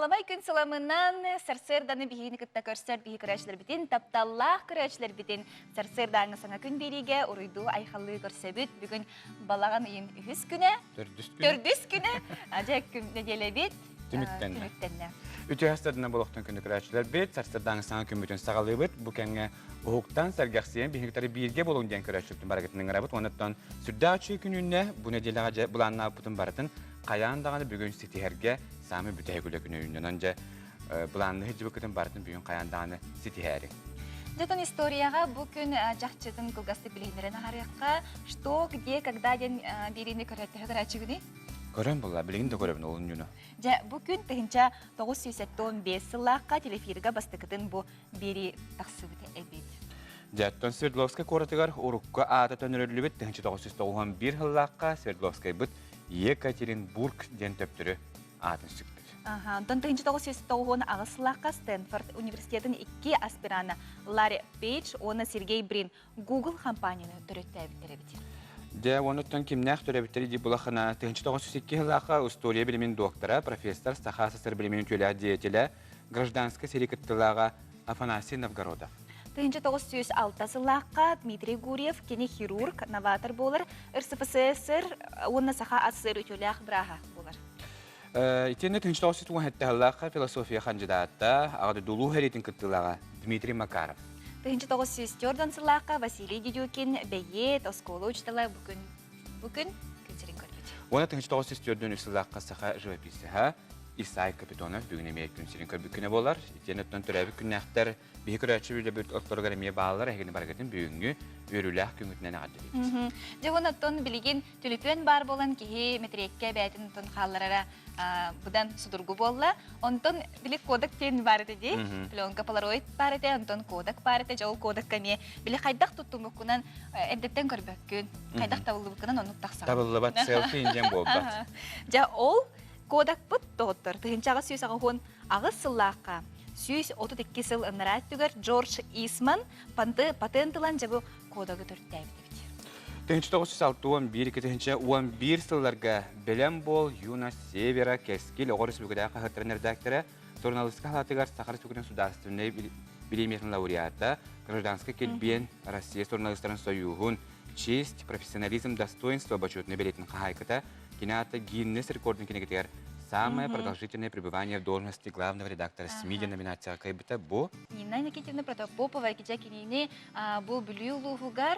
Аламай күн сыламынан сарсыарданы биһигини кытта көрсөр биһи көрөөччүлэрбитин, тапталлаах көрөөччүлэрбитин сарсыардааҥҥы саҥа күн биэриигэ уруйдуу айхаллыы көрсөбүт. Бүгүн балаҕан ыйын үһүс күнэ. Төрдүс күнэ. Төрдүс күнэ. Дьэ күн нэдиэлэбит Түмүктэннэ. Түмүктэннэ. Үтүө сарсыарданан болохтон күндү көрөөччүлэрбит, сарсыардааҥы саҥа күммүтүн саҕалыыбыт. Бу кэмҥэ уһуктан, сэргэхсийэн биһигитэри бииргэ буолуҥ диэн көрөөччүбүтүн барыгытын ыҥырабыт. Уонна сүрдээх үчүгэй күнүүннэ бу нэдиэлэҕэ дьэ былааннаабыппытын барытын хайаан даҕаны бүгүн ситиһэргэ саамай бүтэһик үлэ күнэ үүннэ. Онон дьэ былаанныы сылдьыбыккытын барытын бүгүн хайаан даҕаны ситиһээриҥ. Дьэ, историяҕа бу күн чахчытын кылгастык билиһиннэрэн аһарыахха. Что, где, когда диэн биэриини көрөттөһө көрөөччүгүнүй? Көрөн буолла, билигин да көрөбүн олунньуну. Дьэ, бу күн 1975 сыллаахха телефирга бастакытын бу биэрии тахсыбыт эбит. Дьэ, оттон Свердловскай куоратыгар урукку аата төнөрүллүбүт 1991 сыллаахха Свердловскайбыт Екатеринбург диэн төптөрү аатын сүкпүт. Аха, онтон 1998 сыллаахха Стэнфорд университетын икки аспирана Ларри Пейдж уонна Сергей Брин Google компанияны төрүттээбиттэр эбит. Дьэ, онуттан кимнээх төрөбүттэри дии булахына 1902 сыллаахха история билимин доктора, профессор, Саха СССР билимин үтүөлээх деятелэ, гражданскай сэрии кыттыылааҕа Афанасий Новгородов. 1906 сыллаахха Дмитрий Гурьев кини хирург, новатор буолар, РСФСР уонна Саха АССР үтүөлээх бырааһа буолар. Итиэннэ 1997 сыллаахха философия хандьыдаата, аҕа дойду улуу сэриитин кыттыылааҕа Дмитрий Макаров. 1904 сыллаахха Василий Дедюкин бэйиэт, оскуола учуутала бу күн бу күн күн сирин көрбүт. Уонна 1904 сыллаахха саха живописеһа Исай Капитонов бүгүн эмиэ күн сирин көрбүт күнэ буолар. Итиэннэ оттон төрөөбүт күннээхтэр биһи көрөөччү үлэбит ортолоругар эмиэ бааллар. Эһигини барыгытын бүгүҥҥү үөрүүлээх күҥҥүтүнэн эҕэрдэлиибит. Дьэ уонна оттон билигин түлүпүөн баар буолан киһи мэтириэккэ бэйэтин оттон хаалларара быдан судургу буолла. Онтон били кодек диэн баар этэ дии. Пленка полароид баар этэ, онтон кодек баар этэ. Дьэ ол кодекка эмиэ били хайдах туттуммуккунан эрдэттэн көрбөккүн, хайдах табыллыбыккынан оннук тахсаҕын. Табыллыбат селфи диэн буолбат. Дьэ ол Кодакпыт доҕоттор 1888 сыллаахха 132 сыл ынараа өттүгэр Джордж Исман панты патент ылан дьэ бу кодагы төрүттээбит эбит. 1961-2011 сылларга Бэлэм буол, Юность Севера, Кэскил оҕо республикатааҕы хаһыаттарын редактора, журналистика халаатыгар Саха Республикатын судаарыстыбаннай бириэмийэтин лауреата, гражданскай килбиэн Россия журналистарын сойууһун Честь, профессионализм, достоинство бочуотунай бэлиэтин хаһаайката Кини аата Гиннес рекордун кинигэтигэр «Самое продолжительное пребывание в должности главного редактора СМИ» диэн номинацияҕа кыайбыта бу. Нина Никитьевна Протопопова кичэ кинини бу Бүлүү улууһугар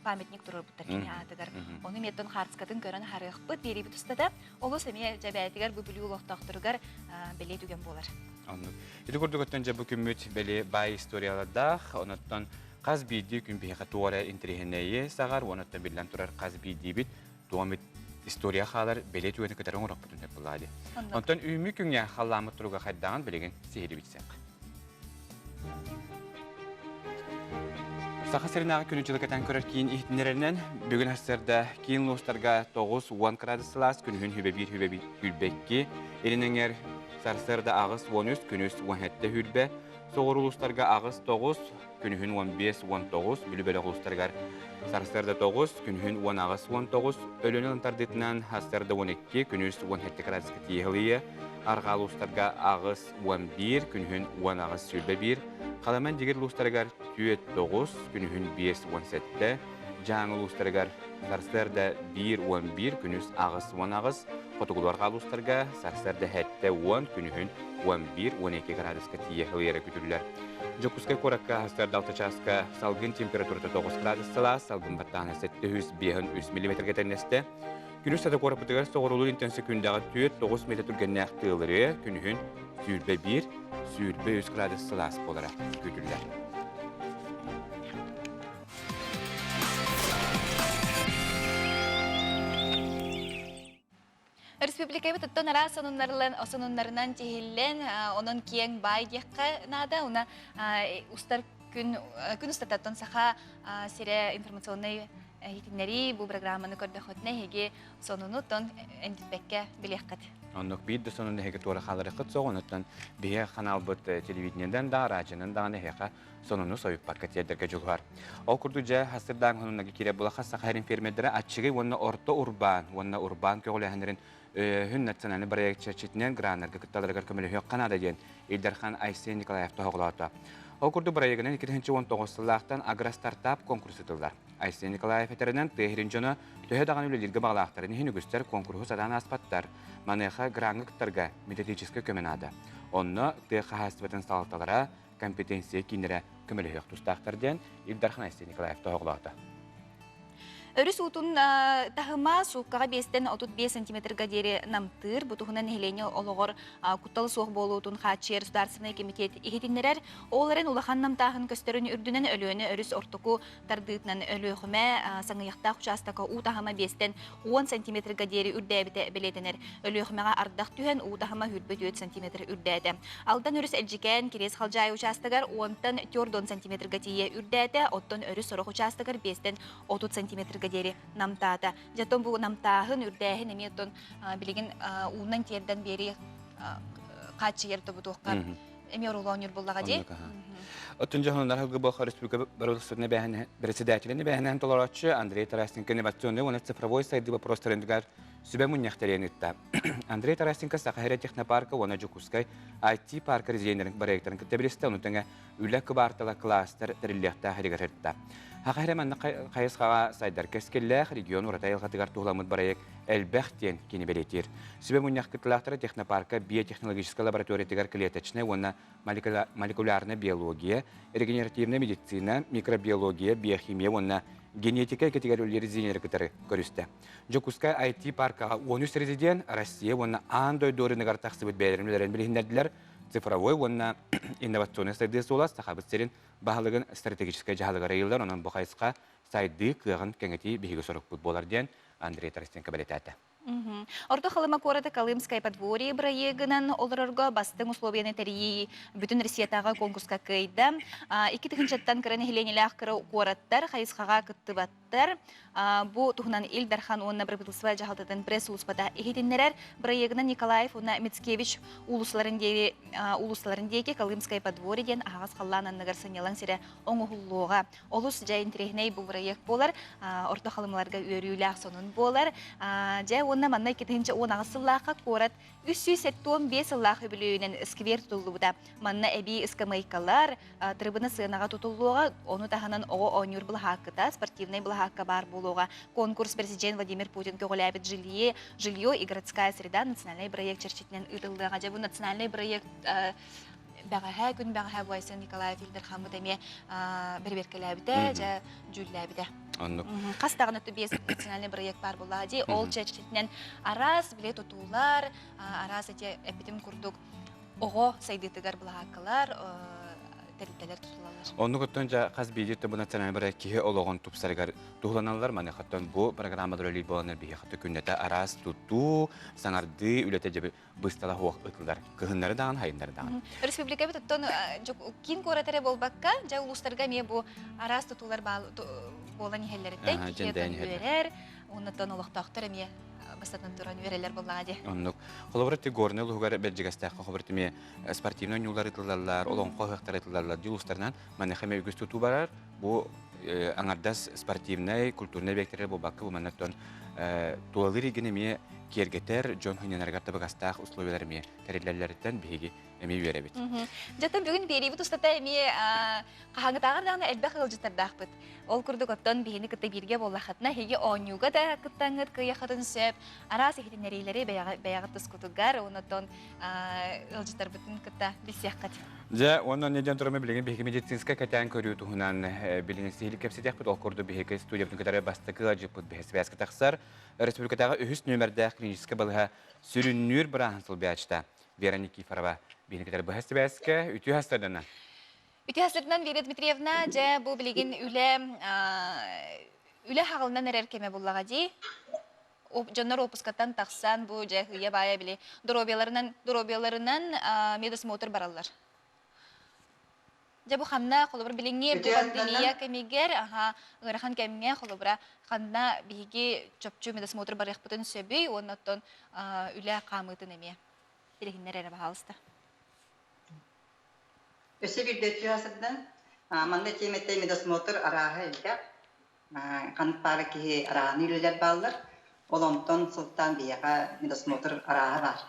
памятник туруорбуттар кини аатыгар. Ону эмиэттэн хаартыскатын көрөн харыахпыт, биэриибит устата. Олус эмиэ дьэбээтигэр бу Бүлүү олохтоохторугар бэлиэ түгэн буолар. Оннук. Ити курдук оттон дьэ бу күммүт бэлиэ баай историялардаах, онуттан хас биирдии күн биһиэхэ туох эрэ интэриэһинэйи саҕар, уонна биллэн турар хас биирдиибит туом история хаалар бэлиэ түгэни кытары оҥорохпутун сөп буоллаҕа дии. Онтон үүммүт күҥҥэ халлааммыт туруга хайдаҕын билигин сиһилии билсиэххэ. Саха сиринээҕи күнү-дьылы кэтэн көрөр киин иһитиннэрэринэн, бүгүн сарсыарда киин улуустарга 9-10 градус сылаас, күнүһүн хүбэ 1 хүбэ 22, илин эҥэр сарсыарда 8-13, күнүс 17 хүрбэ, соҕуруу улуустарга 8-9, күнүһүн 15-19, Бүлүү бөлөх улуустарыгар сарсыарда 9, күнүһүн 18-19, Өлүөнэ тардыытынан сарсыарда 12, күнүс 17 градуска тиийэ арҕаа улуустарга 8-11, күнүһүн 18-21, Халаман Дьигир улуустарыгар 4-9, күнүһүн 5-17, Дьааҥы улуустарыгар сарсыарда 1-11, күнүс 8-18, хотугулуу арҕаа улуустарга сарсыарда 7-10, күнүһүн 11-12 градуска тиийэ сылыйара күтүллэр. Дьокуускай куоракка сарсыарда 6 чааска салгын температурата 9 градус сылаас, салгын баттааһына 753 миллиметргэ тэҥнэстэ. Күнүс сата куораппытыгар соҕуруулуу интэн секүндэҕэ 4-9 метр түргэннээх тыалырыа, күнүһүн 21, 23 градус сылаас буолара күүтүллэр. Республикабыт оттон араас сонуннарынан тиһиллэн, онон киэҥ баай диэххэ наада. Уна устар күн күн устататтан Саха сирэ информационнай иһитиннэрии бу программаны көрдөхөтүнэ эһиги сонуну тон энтиппэккэ билиэххит. Оннук биир да сонун эһиги туора хааларыххыт соҕ, онуттан биһиэ ханаалбыт телевидениеден да, радионан даҕаны эһиэхэ сонуну сойуппакка тиэрдэргэ дьулуһар. Ол курдук дьэ хастырдаан хонуннаги киирэ булаха Саха сирин фермердэрэ аччыгый уонна орто урбаан уонна урбаан көҕүлээһиннэрин Өйөөһүн национальнай бырайыак чэрчитинэн граннарга кытталларыгар көмөлөһүөххэ наада диэн Ил Дархан Айсен Николаев тоһоҕолоото. Ол курдук бырайыагынан 2019 сыллаахтан агростартап конкурс ыытыллар. Айсен Николаев этэринэн, тыа сирин дьоно төһө даҕаны үлэлииргэ баҕалаахтарын иһин үгүстэр куонкуруһу сатаан ааспаттар. Маныаха граҥҥа кыттарга методическай көмө наада. Онно тыа хаһаайыстыбатын салалталара, компетенция кииннэрэ көмөлөһүөх тустаахтар диэн Ил Дархан Айсен Николаев тоһоҕолоото. Өрүс уутун таһыма сууккаҕа биэстэн 35 сантиметрга диэри намтыыр. Бу туһунан нэһилиэнньэ олоҕор куттал суох буолуутун хааччыйар Государственнай комитет иһитиннэрэр. Ол эрэн улахан намтааһын көстөрүн үрдүнэн Өлүөнэ өрүс ортоку тардыытынан Өлүөхүмэ Саҥыйахтаах учаастака уу таһыма биэстэн 10 сантиметрга диэри үрдээбитэ бэлиэтэнэр. Өлүөхүмэҕэ ардах түһэн уу таһыма 24 сантиметр үрдээтэ. Алдан өрүс Элдьикээн Кириэс Халдьаайы учаастагар 10-тан 40 сантиметрга тиийэ үрдээтэ, оттон өрүс сорох учаастагар 5-тэн 30 сантиметрга диэри намтаата. Дьэ, оттон бу намтааһын, үрдээһин эмиэ оттон билигин уунан тиэрдэн биэрии хааччыйар тобутуохха эмиэ оруолу буллаҕа дии. Оттон дьоһуннар ХГБ Республика Правительствотын председателин эбээһинэһин толорооччу Андрей Тарасенко инновационный уонна цифровой сайдыы вопростарыгар сүбэ мунньах тэрийэн ыытта. Андрей Тарасенко Саха сирэ технопарка уонна Дьокуускай IT-парка резиденнэрин бырайыактарын кытта билистэ, ону тэҥэ үлэ кыбаартала кластер тэриллиэхтээх иригэр сырытта. Саха сирэ манна хайысхаҕа сайдар кэскиллээх регион ураты айылҕатыгар туһуламмыт бырайыак элбэх диэн кини бэлиэтиир. Сүбэ мунньах кыттыылаахтара технопарка биотехнологическай лабораториятыгар клеточнай уонна молекулярная биология, регенеративная медицина, микробиология, биохимия уонна генетика эйгэтигэр үлэлиир резиденнэри кытары көрүстэ. Дьокуускай IT-паркаҕа 13 резидент Россия уонна аан дойду рыногар тахсыбыт бэйэлэрин үлэлэрин билиһиннэрдилэр. Цифровой уонна инновационнай сайдыы суола Сахабыт сирин баһылыгын стратегическай дьаһалыгар ыйыллар, онон бу хайысха сайдыы кыаҕын кэҥэтии биһиги сорукпут буолар диэн Андрей Тарасенко бэлиэтээтэ. Орто Халыма куораты Колымское подворье бырайыагынан олорорго бастыҥ условияны тэрийии бүтүн Россиятааҕы конкурска кыайда. 2 тыһыынчаттан кыра нэһилиэнньэлээх кыра куораттар хайысхаҕа кыттыбаттар. Бу туһунан Ил Дархан уонна правительство дьаһалтатын пресс-сулууспата иһитиннэрэр. Бырайыагынан Николаев уонна Мицкевич уулуссаларын диэри уулуссаларын диэки Колымское подворье диэн аһаҕас халлаан анныгар сынньалаҥ сирэ оҥоһуллуоҕа. Олус дьэ интэриэһинэй бу бырайыак буолар, орто халымаларга үөрүүлээх сонун буолар. Дьэ уонна манна 2018 сыллаахха куорат 375 сыллаах үбүлүөйүнэн сквер тутуллубута. Манна эбии ыскамыайкалар, трибуна сыанаҕа тутуллуоҕа, ону таһынан оҕо оонньуур былаһаакката, спортивнай былаһаакка баар буолуоҕа. Конкурс президент Владимир Путин көҕүлээбит «Жилье, жилье и городская среда» национальнай бырайыак чэрчитинэн ыытыллыаҕа. Дьэ бу национальнай бырайыак бэҕэһээ күн бэҕэһээ бу Айсен Николаев Ил Дархаммыт эмиэ бэрэбиэркэлээбитэ, дьэ дьүүллээбитэ. Оннук. Хас даҕаны биэс национальный бырайыак баар буоллаҕа дии. Ол чэрчитинэн араас били тутуулар, араас эти эппитим курдук оҕо сайдыытыгар былаһааккалар, тэрилтэлэр тутулаллар. Оннук оттон дьэ хас биирдии бу национальный бырайыак киһи олоҕун тупсарыгар туһуланаллар. Маныхаттан бу программалар үлэлиир буоланнар биһиэхэ күннэтэ араас тутуу, саҥардыы үлэтэ дьэ быстала суох ытылар. Кыһыннары даҕаны, сайыннары даҕаны. Республикабыт оттон киин куорат эрэ буолбакка, дьэ улуустарга эмиэ бу араас тутуулар буолан иһэллэриттэн киһи үөрэр, оннуттан олохтоохтор эмиэ бастатан туран үөрэллэр буоллаҕа дии. Оннук. Холобура, ти Горнай улууһугар Бэрдьигэстээххэ холобура эмиэ спортивнай оонньуулар ытыллаллар, олоҥхо ыһыахтара ытыллаллар дии улуустарынан маныаха эмиэ үгүс тутуу барар. Бу аҥардас спортивнай, культурнай объектары буолбакка, бу маннаттан тулалыыр эйгэни эмиэ киэргэтэр, дьон сынньанарыгар табыгастаах условиялар эмиэ тэриллэллэриттэн биһиги эмиэ үөрэбит. Дьэ, бүгүн биэриибит устата эмиэ хаһааҥҥытааҕар даҕаны элбэх ыалдьыттардаахпыт. Ол курдук оттон биһини кытта бииргэ буоллаххытына, эһиги оонньууга да кыттаҥҥыт кыайыаххытын сөп, араас иһитиннэриилэри бэйэҕит тускутугар, онон ыалдьыттарбытын кытта билсиэххит. Дьэ, уонна не диэн туран билигин биһиги медицинскэй кэтээн көрүү туһунан билигин сиһилик кэпсэтиэхпит. Ол курдук биһиги студиябытын кытары бастакы ыалдьыппыт биһи связка тахсар. Республикатааҕы үһүс нүөмэрдээх клиническэй балыыһа сүрүннүүр бырааһын солбуйааччыта Вера Никифорова биһини кытары быһа сибээскэ үтүө хастарданан. Үтүө хастарынан Вера Дмитриевна, дьэ бу билигин үлэ үлэ хаҕылынан эрэр кэмэ буллаҕа дии. Дьоннор уоппускаттан тахсан бу дьэ һыйа-баайа били доруобуйаларынан доруобуйаларынан медосмотр бараллар. Дьэ бу ханна холобур билиҥҥи бу пандемия кэмигэр аха ыарахан кэмҥэ холобура ханна биһиги чопчу медосмотр барыахпытын сөбүй уонна оттон үлэ хаамыытын эмиэ билиһиннэр эрэ баһаалыста. Өссө биирдэ сырдан манна тиэмэтэ медосмотр арааһа элбэх. Ханнык баара киһи арааны үлэлэр бааллар. Ол онтон сылтаан биһиэхэ медосмотр арааһа баар.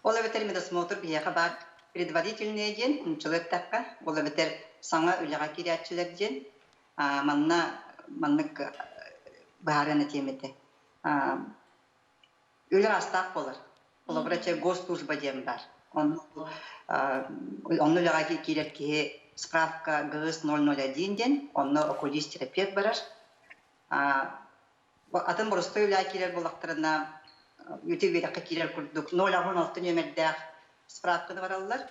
Ол эбэтэр медосмотр биһиэхэ баар предварительные диэн, нууччалыы эттэххэ, ол эбэтэр саҥа үлэҕэ киирээччилэр диэн, манна маннык быһаарыан этиэм этэ. Үлэ аастаах буолар. Холобура, чэ, госслужба диэн баар. Онно, онно үлэҕэ киирэр киһи справка ГС 001 диэн, онно окулист-терапевт барар. Атын боростуой үлэҕэ киирэр буоллахтарына, үтүө үөрэххэ киирэр курдук 0,6 нүөмэрдээх справканы бараллар.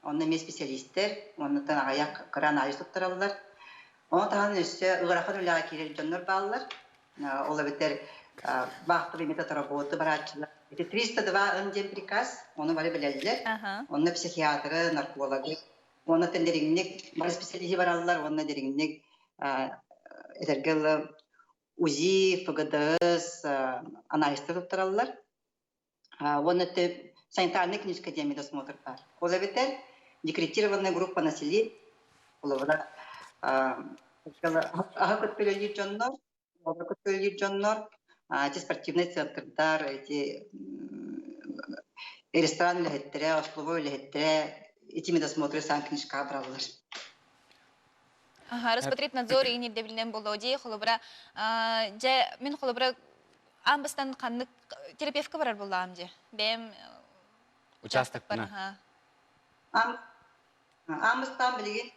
Онно эмиэ специалистэр, оннуттан аҕыйах кыра анализ туттараллар. Ону таһынан өссө ыарахан үлэҕэ киирэр дьоннор бааллар. Ол эбэтэр вахтовый метод работы барааччылар. Ити 302 ын диэн приказ, ону бары билэллэр. Онно психиатры, наркологы, уонна дириҥник бары специалиһи бараллар, уонна дириҥник этэргэ дылы УЗИ, ФГДС анализтар туттараллар. Уонна санитарный книжка диэн медосмотр баар. Ол эбэтэр декретированная группа населения, холобура, аһы көттөлөлүүр дьоннор, оҕо көттөлөлүүр дьоннор, эти спортивный центрдар, эти ресторан үлэһиттэрэ, остолобуой үлэһиттэрэ ити медосмотры сан книжкаҕа бараллар. Аха, Роспотребнадзор иин ирдэбилинэн буолуо дии. Холобура, дьэ, мин холобура аан бастаан ханнык терапевтка барар буоллаҕым дии. Бэйэм Участокпар. Аан бастаан билигин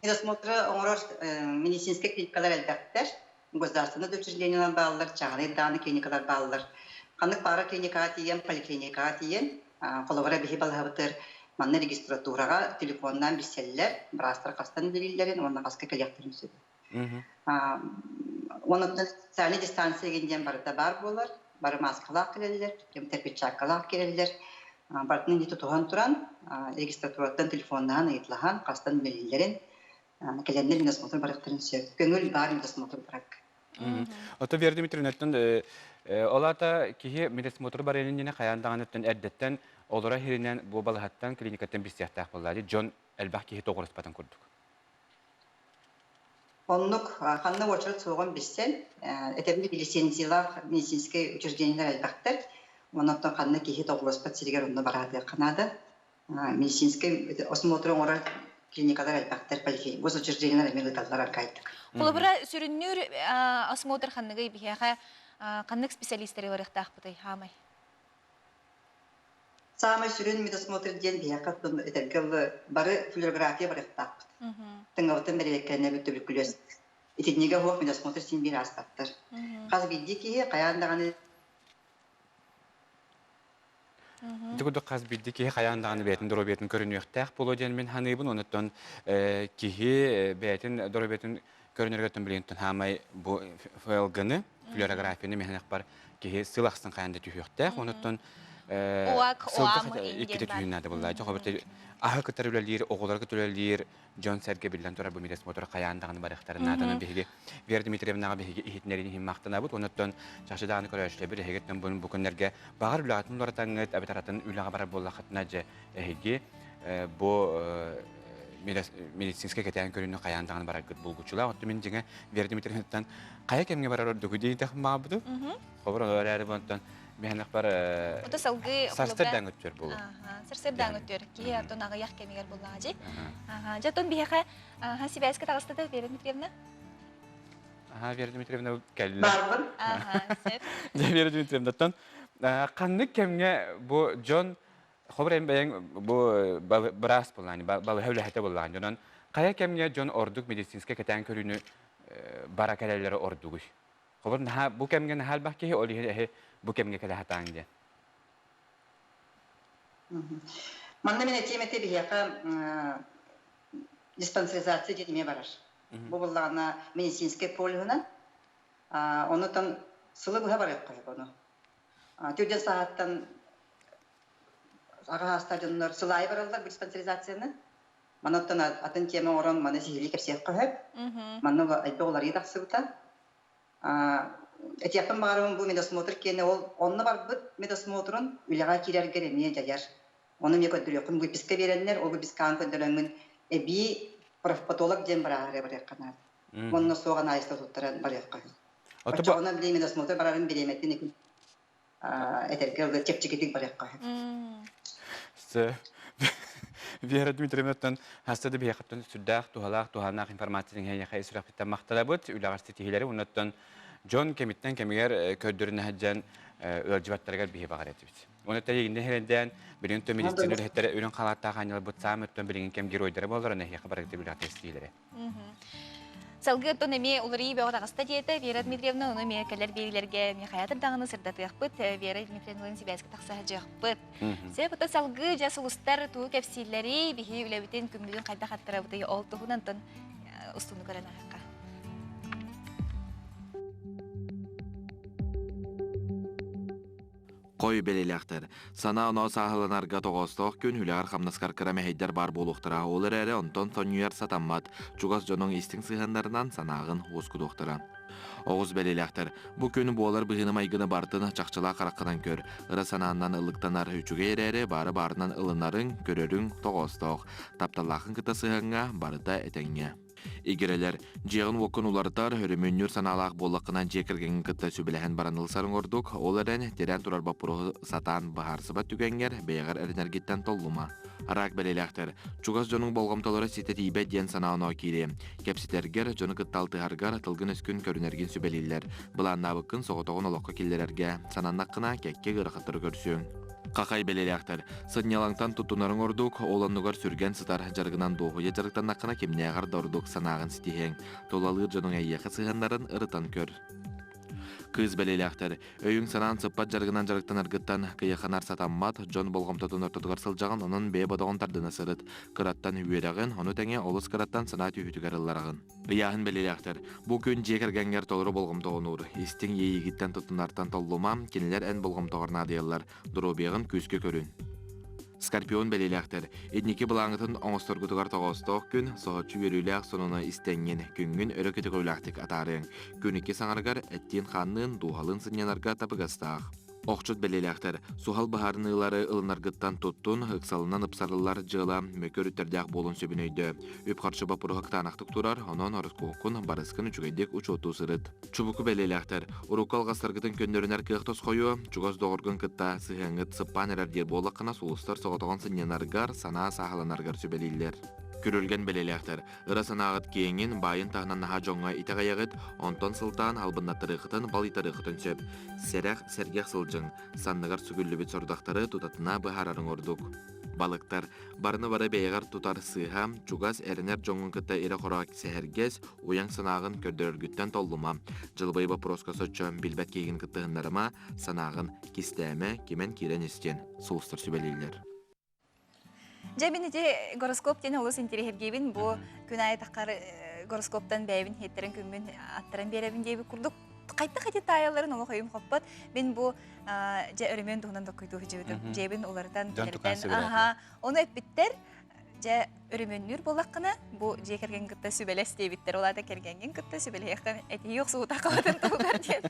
медосмотры оҥорор медицинскэй клиникалар элбэхтэр. Государственнай да учреждениелар бааллар, чааһынай даҕаны клиникалар бааллар. Ханнык баара клиникаҕа тиийэн, поликлиникаҕа тиийэн, холобура биһи балаһабытыгар манна регистратураҕа телефоннаан билсэллэр, быраастар хастан үлэлииллэрин уонна хаска кэлиэхтэрин сөп. Онуттан социальнай дистанция диэн барыта баар буолар. Бары мааскалаах кэлэллэр, кэмтэр перчаткалаах кэлэллэр. Барытын инни тутуһан туран, регистратураттан телефоннаһан, ыйыталаһан, хастан үлэлииллэрин, кэлэннэр медосмотр барыахтарын сөп. Көҥүл баар медосмотр барак. Ото Вера Дмитриевнаттан ол аата киһи медосмотр барыан иннинэ хайаан даҕаныттан эрдэттэн олоро иһиринэн бу балаһаттан клиникаттан билсиэхтээх буоллаа дьон элбэх киһи тоҕуруспатын курдук. Оннук ханна уочарат суоҕун билсэн, этэбил лицензиялаах медицинскэй учреждениелар элбэхтэр. Онон ханна киһи тоҕуруспат сиригэр онно бараатыахха наада. Медицинскэй осмотр оҥорор клиникалар элбэхтэр, госучреждениелар эмиэ ыыталлар аркаайдык. Холобура, сүрүннүүр осмотр ханныгый биһиэхэ ханнык специалистары барыахтаахпытый хаамай? Саамай сүрүн медосмотр диэн биһиэхэ этэргэ дылы бары флюорография барыахтаахпыт. Тыҥабытын бэрэбиэркэлэнэбит түбүкүлүөс. Итиннигэ суох медосмотр син биир ааспаттар. Хас биирдии киһи хайаан даҕаны Ити курдук хас биирдии киһи хайаан даҕаны бэйэтин доруобуйатын көрүнүөхтээх буолуо диэн мин саныыбын. Онуттан киһи бэйэтин доруобуйатын көрүнэргэр билигин хаамай бу ФЛГ-ны, флюорографияны миһэнэхпар киһи сыл ахсын хайаан да түһүөхтээх. Онуттан сылга иккитэ түһүн наада буолла. Дьэ, аһы кытары үлэлиир, оҕолору кытары үлэлиир дьон-сэргэ биллэн турар бу медосмотр хайаан даҕаны барыахтарын нааданы биһиги Вера Дмитриевнаҕа биһиги иһитиннэрин иһин махтанабыт. Онуттан чахчы даҕаны көрөөччүлэрбит эһигиттэн бу күннэргэ баҕар үлэҕитин уларытаҥҥыт, эбэтэр атын үлэҕэ барар буоллаххытына дьэ эһиги бу медицинскэй кэтээн көрүүнү хайаан даҕаны бараргыт булгуччулаах. Оттон мин дьиҥэ Вера Дмитриевнаттан хайа кэмҥэ барар ордугу диэтэх маабытым. Хобор ону эрээри бонтон миһэнэх бар Ото салгыы сарсырдаан өттүөр буолу. Сарсырдаан өттүөр. Киһи оттон аҕыйах кэмигэр буллаҕа дьи. Дьэ, биһиэхэ сибээскэ таҕыстата Вера Дмитриевна? Аха, Вера Дмитриевна кэллэ. Барбын. Аха, сөп. Дьэ, Вера Дмитриевнаттан ханнык кэмҥэ бу дьон Хобур эн бэйэҥ бу быраас буоллаҕын, балыһа үлэһитэ буоллаҕын, дьонон хайа кэмҥэ дьон ордук медицинскэй кэтээн көрүүнү бара кэлэллэрэ ордугуй? Хобур наһаа бу кэмҥэ наһаа элбэх киһи, ол иһин эһи бу кэмҥэ кэлэ сатааҥ диэн. Манна мин этиэм этэ биһиэхэ диспансеризация диэн эмиэ барар. Бу буоллаҕына медицинскэй полюһунан, онутан сылы быһа барыахха сөп ону. Түрдэн сааһыттан аҕа саастаах дьоннор сылаайы бараллар бу диспансеризацияны. Манаттан атын тема оҥорон маны сиһилии кэпсиэххэ сөп. Манна элбэх уларыйыы тахсыбыта. Этиэхпин баҕарабын бу медосмотр киэнэ ол онно барбыт медосмотрун үлэҕэ киирэргэр эмиэ дьайар. Ону эмиэ көрдөрүөххүн выписка биэрэннэр, ол выпискаҕын көрдөрөҥҥүн эбии профпатолог диэн бырааһырга барыахха наада. Онно суох анаализта туттаран барыахха. Оччоҕуна били медосмотр барарын бириэмэтин этэргэ чэпчэкитик барыахха сөп. Вера Дмитриевнаттан хаста да биһиэхэттэн сүрдээх туһалаах туһааннаах информацияны эһиэхэ сүрэхпиттэн махтанабыт. Үлэҕэр ситиһиилэри уоннаттан дьон кэмиттэн кэмигэр көрдөрүнэ сылдьан ыалдьыбаттарыгар биһи баҕар этибит. Уонна тэйигиннэ хэрэндээн билигин то медицина үлэһиттэрэ үрүҥ халааттаах аанньалбыт саам өттөн билигин кэм геройдара буоллар эһиэхэ барыгыта үлэҕэ тестиилэрэ. Салгыы оттон эмиэ уларыйыы бөҕө таҕыста диэтэ Вера Дмитриевна, ону эмиэ кэлэр биэриилэргэ эмиэ хайаатар даҕаны сырдатыахпыт, Вера Дмитриевналыын сибээскэ тахса сылдьыахпыт. Сөп, оттон салгыы дьэ сулустар тугу кэпсииллэрий, биһи үлэбитин, күммүтүн хайдах аттарабытый, ол туһунан онтон устууну көрөн ааһыахха. Хой бэлиэлээхтэр. Санаа-оноо сааһыланарга тоҕоостоох күн үлэҕэр-хамнаскар кыра мэһэйдэр баар буолуохтара. Ол эрээри онтон сонньуйар сатаммат. Чугас дьонуҥ истиҥ сыһыаннарынан санааҕын уоскутуохтара. Оҕус бэлиэлээхтэр. Бу күн буолар быһыыны-майгыны барытын чахчылаах хараххынан көр. Ыра санааннан ыллыктанар үчүгэй эрээри баары баарынан ылынарыҥ, көрөрүҥ тоҕоостоох. Тапталлааххын кытта сыһыаҥҥа барыта этэҥҥэ. Игирэлэр, дьиэҕин-уоккун уларытар, өрөмүөннүүр санаалаах буоллаххына дьиэ кэргэҥҥин кытта сүбэлэһэн баран ылсарыҥ ордук, ол эрэн тирээн турар боппуруоһу сатаан быһаарсыбат түгэҥҥэр бэйэҕэр эрэнэргиттэн толлума. Араак бэлиэлээхтэр, чугас дьонуҥ болҕомтолоро ситэ тиийбэт диэн санаа-оноо киириэ. Кэпсэтэргэр, дьону кытта алтыһаргар, тылгын-өскүн көрүнэргин сүбэлииллэр. Былааннаабыккын соҕотоҕун олоххо киллэрэргэ, сананнаххына кэккэ ыарахаттары көрсүөҥ. Хахай бэлиэлээхтэр. Сынньалаҥтан туттунарыҥ ордук, ол оннугар сүргэн сытар дьарыгынан дуоһуйа дьарыктаннаххына кимнээҕэр да ордук санааҕын ситиһиэҥ. Тулалыыр дьонуҥ эйиэхэ сыһыаннарын ырытан көр. Кыыс бэлиэлээхтэр. Өйүҥ-санаан сыппат дьарыгынан дьарыктанаргыттан кыйаханар сатаммат, дьон болҕомтотун ортотугар сылдьаҕын, онон бэйэ бодоҕун тардына сырыт. Кыраттан үөрэҕин, ону тэҥэ олус кыраттан санаа түһүүтүгэр ыллараҕын. Ыйааһын бэлиэлээхтэр. Бу күн дьиэ кэргэҥҥэр толору болҕомтоҕун уур. Истиҥ иэйиигиттэн туттунартан толлума, кинилэр эн болҕомтоҕор наадыйаллар. Доруобуйаҕын күүскэ көрүн. Скорпион бэлиэлээхтэр. Инники былааҥҥытын оҥосторгутугар тоҕоостоох күн, соһуччу үөрүүлээх сонуну истэҥҥин, күҥҥүн өрө көтөҕүүлээхтик атаарыаҥ. Күн икки саҥарыгар эттиин-хаанныын, дууһалыын сынньанарга табыгастаах. Охчут бэлиэлээхтэр, суһал быһаарыныылары ылынаргыттан туттун, ыксалынан ыпсарыллар дьыала мөкү өрүттэрдээх буолуон сөбүн өйдөө. Үп-харчы боппуруоһа кытаанахтык турар, онон ороскуоккун, барыскын үчүгэйдик учуоттуу сырыт. Чубуку бэлиэлээхтэр, урукку алҕастаргытын көннөрүнэр кыах тосхойуо, чугас доҕоргун кытта сыһыаҥҥыт сыппаан эрэр диир буоллаххына, сулустар соҕотоҕун сынньанаргар, санаа сааһыланаргар сүбэлииллэр. Күрүлгэн бэлиэлээхтэр, Ыра санааҕыт киэҥин, баайын таһынан наһаа дьоҥҥо итэҕэйэҕит, онтон сылтаан албыннаттарыаххытын, балыйтарыаххытын сөп. Сэрэх, сэргэх сылдьыҥ, санныгар сүгүллүбүт сорудахтары тутатына быһаарарыҥ ордук. Балыктар, барыны бары бэйэҕэр тутар сыыһа, чугас эрэнэр дьоҥҥун кытта ирэ-хоро сэһэргэс, уйаҥ санааҕын көрдөрөргүттэн толлума. Дьылбай боппуруоска соччо билбэт киһигин кыттыһыннарыма, санааҕын кистээмэ, кимэн киирэн истиэн, сулустар сүбэлииллэр. Дьэ мин ити гороскоп диэн олус интириэһиргиибин. Бу күн аайы таххар гороскоптан бэйэбин иһиттэрин күммүн аттаран биэрэбин диэбит курдук хайдах ити таайалларын олох өйүм хоппот. Мин бу дьэ өрөмүөн туһунан доккуйдуу сылдьыбытым. Дьиэбин уларытан, кэлэртэн аха ону эппиттэр. Дьэ өрөмүөннүүр буоллаххына бу дьиэ кэргэн кытта сүбэлэс диэбиттэр. Ол аата кэргэҥҥин кытта сүбэлэһиэххин этиһии охсуута хабатын туһугар диэн.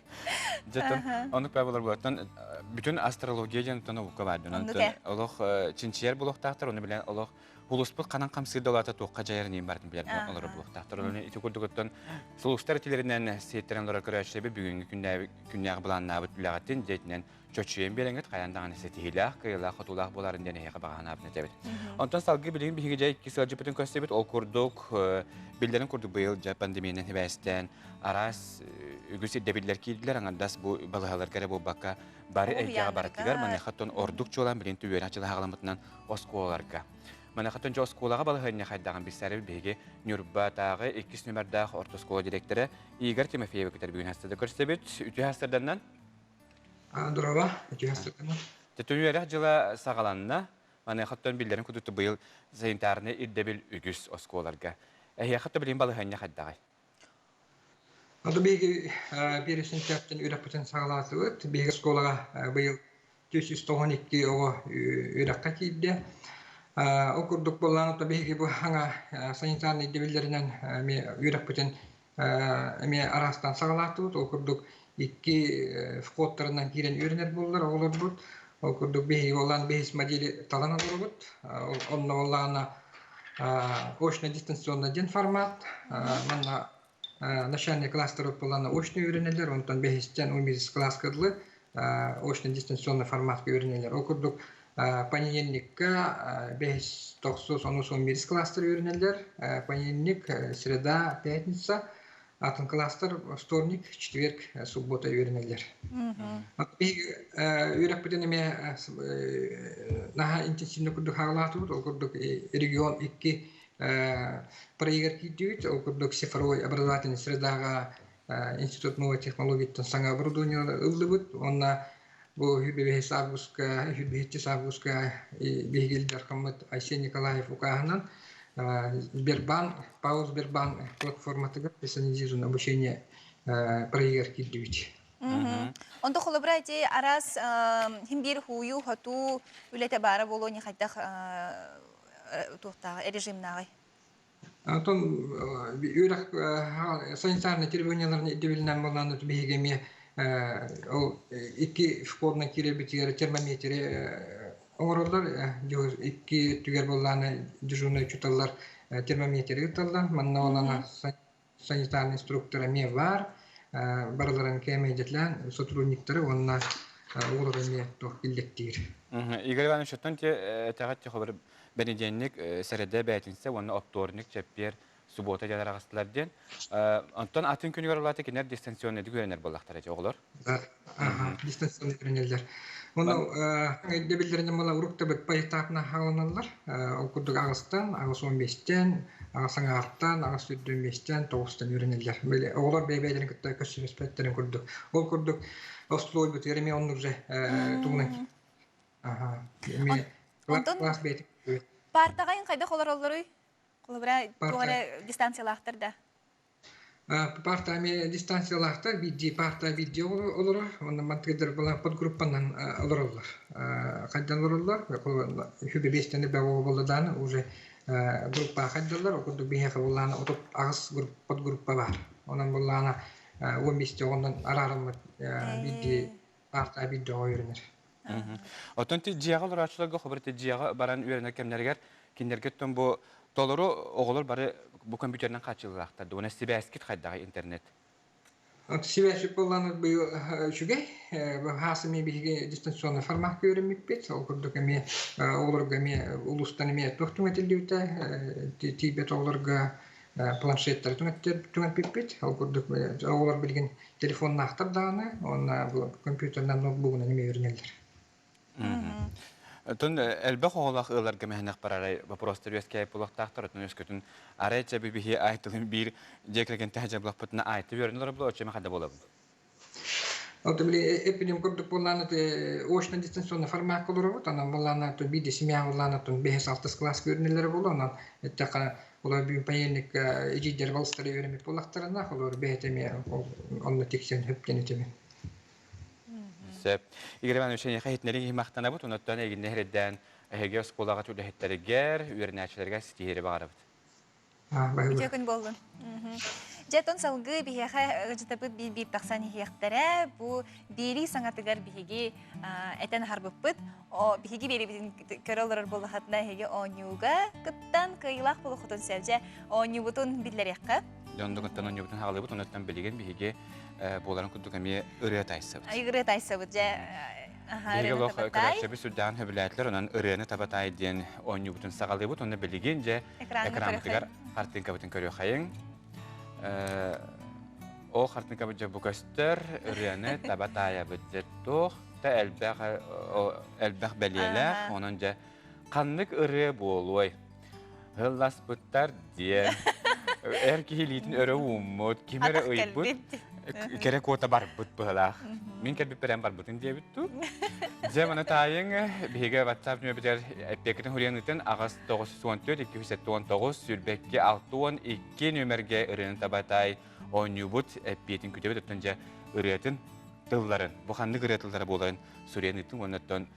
Дьэ оннук баа болар буолаттан бүтүн астрология диэн наука баар дьон. Онтон олох чинчийэр буолуохтаахтар, ону билэн олох улуспут ханан хамсыыр да туохха дьайарын иин бартын билэр олорор буолуохтаахтар. Оны ити курдук сулустар этилэринэн сиэттэрэн олорор көрөөччүлэри бүгүҥҥү күннээҕи былааннаабыт үлэҕитин дьиэтинэн чочуйан биэрэҥҥит хайаан даҕаны ситиһиилээх, кыайыылаах-хотуулаах буоларын диэн эһиэхэ баҕанаабын этэбит. Онтон салгыы билигин биһиги дьэ икки сылдьыппытын көрсөбүт. Ол курдук, биллэрин курдук быйыл дьэ пандемиянан сибээстээн араас үгүс ирдэбиллэр киирдилэр. Аҥардас бу балыһаларга эрэ буолбакка бары эйгэҕэ барытыгар маныаха ордук чуолаан билигин үөрэх дьыла хаҕаламмытынан оскуолаларга. Маныаха дьэ оскуолаҕа балаһыанньа хайдаҕын билсээри биһиги Ньурбатааҕы иккис нүмердээх орто оскуола директора Игорь Тимофеевы кытары бүгүн хастада көрсөбүт. Үтүө хастарданнан Здорово, үтүө хастарданнан. Төтөн үөрэх дьыла саҕаланна. Маныаха биллэрин курдук быйыл санитарнай ирдэбил үгүс оскуолаларга. Эһиэхэ билигин балаһыанньа хайдаҕай? Аты биһиги биир сентябрьтэн үөрэхпитин саҕалаатыбыт. Биһиги оскуолаҕа быйыл 492 оҕо үөрэххэ киирдэ. Ол курдук буоллаан ото биһиги бу хаҥа санитарнай ирдэбиллэринэн эмиэ үөрэхпитин эмиэ араастаан саҕалаатыбыт. Ол курдук икки входтарынан киирэн үөрэнэр буоллар оҕолорбут. Ол курдук биһиги буоллаан бэһис модели талан олоробут. Онно буоллаҕына очно-дистанционно диэн формат. Манна Начальный класстар буоллаҕына очно үөрэнэллэр, онтон бэһистэн 11 класска дылы очно-дистанционный форматка үөрэнэллэр. Ол курдук понедельникка бэһис, тохсус, онус, 11 класстар үөрэнэллэр. Понедельник, среда, пятница, атын класстар вторник, четверг, суббота үөрэнэллэр. Үөрэхпитин эмиэ наһаа интенсивно курдук хаалаатыбыт. Ол курдук регион икки проегар киирдибит. Ол курдук цифровой образовательный средаҕа Институт новой технологияттан саҥа оборудование ыллыбыт. Уонна бу 25 августка, 25 августка биһиги Ил Дархаммыт Айсен Николаев укааһынан Сбербанк, ПАО Сбербанк платформатыгар персонализированное обучение проегар киирдибит. Онто холобура ити араас хим биир хууйуу, хотуу үлэтэ баара буолуо не хайдах туохтааҕы режимнааҕый? Онтон үөрэх санитарнай требованияларын ирдэбилинэн буоллаан биһиги эмиэ ол икки школынан киирэрбитигэр термометри оҥороллор. Икки өттүгэр буоллаана дежурнай учууталлар термометри ыыталлар. Манна буоллаана санитарный инструктор эмиэ баар. Барыларын кээмэйдэтилээн сотрудниктары уонна оҕолору эмиэ туох киллэттиир. Игорь Иванович, оттон те этэҕит те бэнидиэнньик сэрэдэ бээтинсэ уонна оптуорунньук чэппиэр субуота диэн араҕастылар диэн. Онтон атын күнүгэр улаата кинилэр дистанционнайдык үөрэнэр буоллахтара дии оҕолор. Дистанционный үөрэнэллэр. Ону өйдөбүллэринэн буола уруктабыт поэтапна хааланаллар. Ол курдук аҕыстан, 85-тэн, аҕыс аҥаартан, 825-тэн, тоҕустан үөрэнэллэр. Оҕолор бэйэ-бэйэлэрин кытта көрсүбэспэттэрин курдук. Ол курдук остолобуйбутугар эмиэ оннук же тугунан Онтон паартаҕайын хайдах олороллоруй? Холобура, туох эрэ дистанциялаахтар да? Парта эмиэ дистанциялаахтар, биирдии парта биирдии олорор. Онно мантыгыдыр буолан подгруппанан олороллор. Хайдан олороллор, үһү биэстэни бөҕө буолла уже группа хайдаллар. Ол курдук биһиэхэ буоллаана 38 подгруппа баар. Онон буоллаана 15 оҕонон араараммыт биирдии парта биирдии оҕо үөрэнэр. Оттон ти дьиэҕэ олорооччуларга хобар ти дьиэҕэ баран үөрэнэр кэмнэригэр кинилэргэ оттон бу толору оҕолор бары бу компьютерынан хааччыллаахтар уонна сибээскит хайдаҕый интернет? Сибээсик буоллаан быйыл үчүгэй. Хаас эмиэ биһиги дистанционный формакка үөрэммиппит. Ол курдук эмиэ оҕолорго эмиэ улуустан эмиэ туох түҥэтиллибитэ тиийбэт оҕолорго планшеттары түҥэппиппит. Ол курдук оҕолор билигин телефоннаахтар даҕаны уонна бу компьютерынан ноутбугунан эмиэ үөрэнэллэр. Оттон элбэх оҕолоох ыалларга мэһэнэх барарай вопростар үөскээбит буолуохтаахтар. Оттон өскөтүн арай чэби биһи айтылын биир дьиэ кэргэн тэһэ дьаблахпытына айты үөрэнэ олоробут, оччомо хада буолабын. Ол били эппиним курдук буоллаана очно дистанционный формакка олоробут. Онон буоллаана биир семья буоллаана 5-6 класс үөрэнэллэрэ буолуо. Онон эттэххэ олор бүгүн понедельникка эдьиийдэр балыстары үөрэммит буоллахтарына, олор бэйэтэ эмиэ онно тиксэн хөптөн этибин. Сөп. Игорь Иванович, эйиэхэ иһитиннэрии иһин махтанабыт. Онуттан эйигиннэ иһирдээн эһиги оскуолаҕа үлэһиттэригэр, үөрэнээччилэргэ ситиһиири баҕарабыт. Үтүө күн буоллун. Дьэ, оттон салгыы биһиэхэ ыалдьытабыт биир-биир тахсан иһиэхтэрэ. Бу биэрии саҥатыгар биһиги этэн аһарбыппыт. Биһиги биэриибитин көрө олорор буоллахатына эһиги оонньууга кыттан кыайыылаах буолуоххутун сөп. Дьэ, оонньуубутун биллэриэххэ. Дьондугуттан оонньуубутун хаалыбыт, онуттан билигин биһиги буоларын курдук эмиэ ырыа тайсабыт. Ырыа тайсабыт, дьэ. Биһиги олох көрөөччүбүт сүрдээҕин сөбүлээтилэр, онон ырыаны табатай диэн оонньуубутун саҕалыыбыт. Онно билигин дьэ экранмытыгар хартыынкабытын көрүөххэйиҥ. Ол хартыынкабыт дьэ бу көстөр, ырыаны таба таайабыт дьэ туох да элбэх элбэх бэлиэлээх, онон дьэ ханнык ырыа буолуой? Ылласпыттар диэн. Эр киһи илиитин өрө ууммут, ким эрэ ыйбыт, кэрэ куота барбыт быһылаах. Мин кэлбиппэр эн барбытын диэбит дуу. Дьэ, маны таайыҥ, биһиги WhatsApp нөмербитигэр эппиэккитин хуруйан ыытын аҕыс 914 279 22 62 нөмергэ ырыаны табатай оонньуубут эппиэтин күтэбит оттон дьэ ырыатын тылларын бу ханнык ырыа тыллара буоларын суруйан ыытын уонна оттон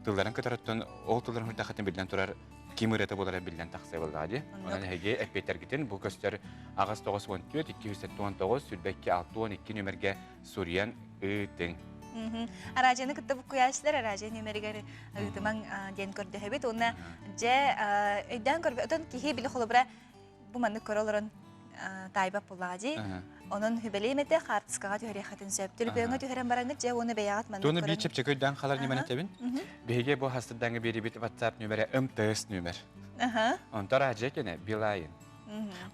тылларын кытарыттан ол тылларын хойдахатын биллэн турар ким ырыата буолара биллэн тахсыа буоллаҕа дии. Онон эһиги эппиэттэргитин бу көстөр аҕыс 94 279 22 62 нүмергэ суруйан ыытыҥ. Араадьыйаны кытта буккуйааччылар араадьыйа нүмеригэр ыытымаҥ диэн көрдөһөбүт. Уонна дьэ өйдөөн көрбөтөн киһи били холобура бу маннык көрө олорон таайбат буоллаҕа дии. Онон хүбэлиэм этэ хаартыскаҕа түһэриэххитин сөп. Төлөпүөҥҥэ түһэрэн бараҥҥыт дьэ уонна бэйэҕит маннык Туону биир чэпчэки өйдөөн халар ньыманы этэбин. Биһиги бу хастырдаҥҥа биэрибит WhatsApp нүмерэ МТС нүмер. Онтон араадьыйа кэнэ Билайн.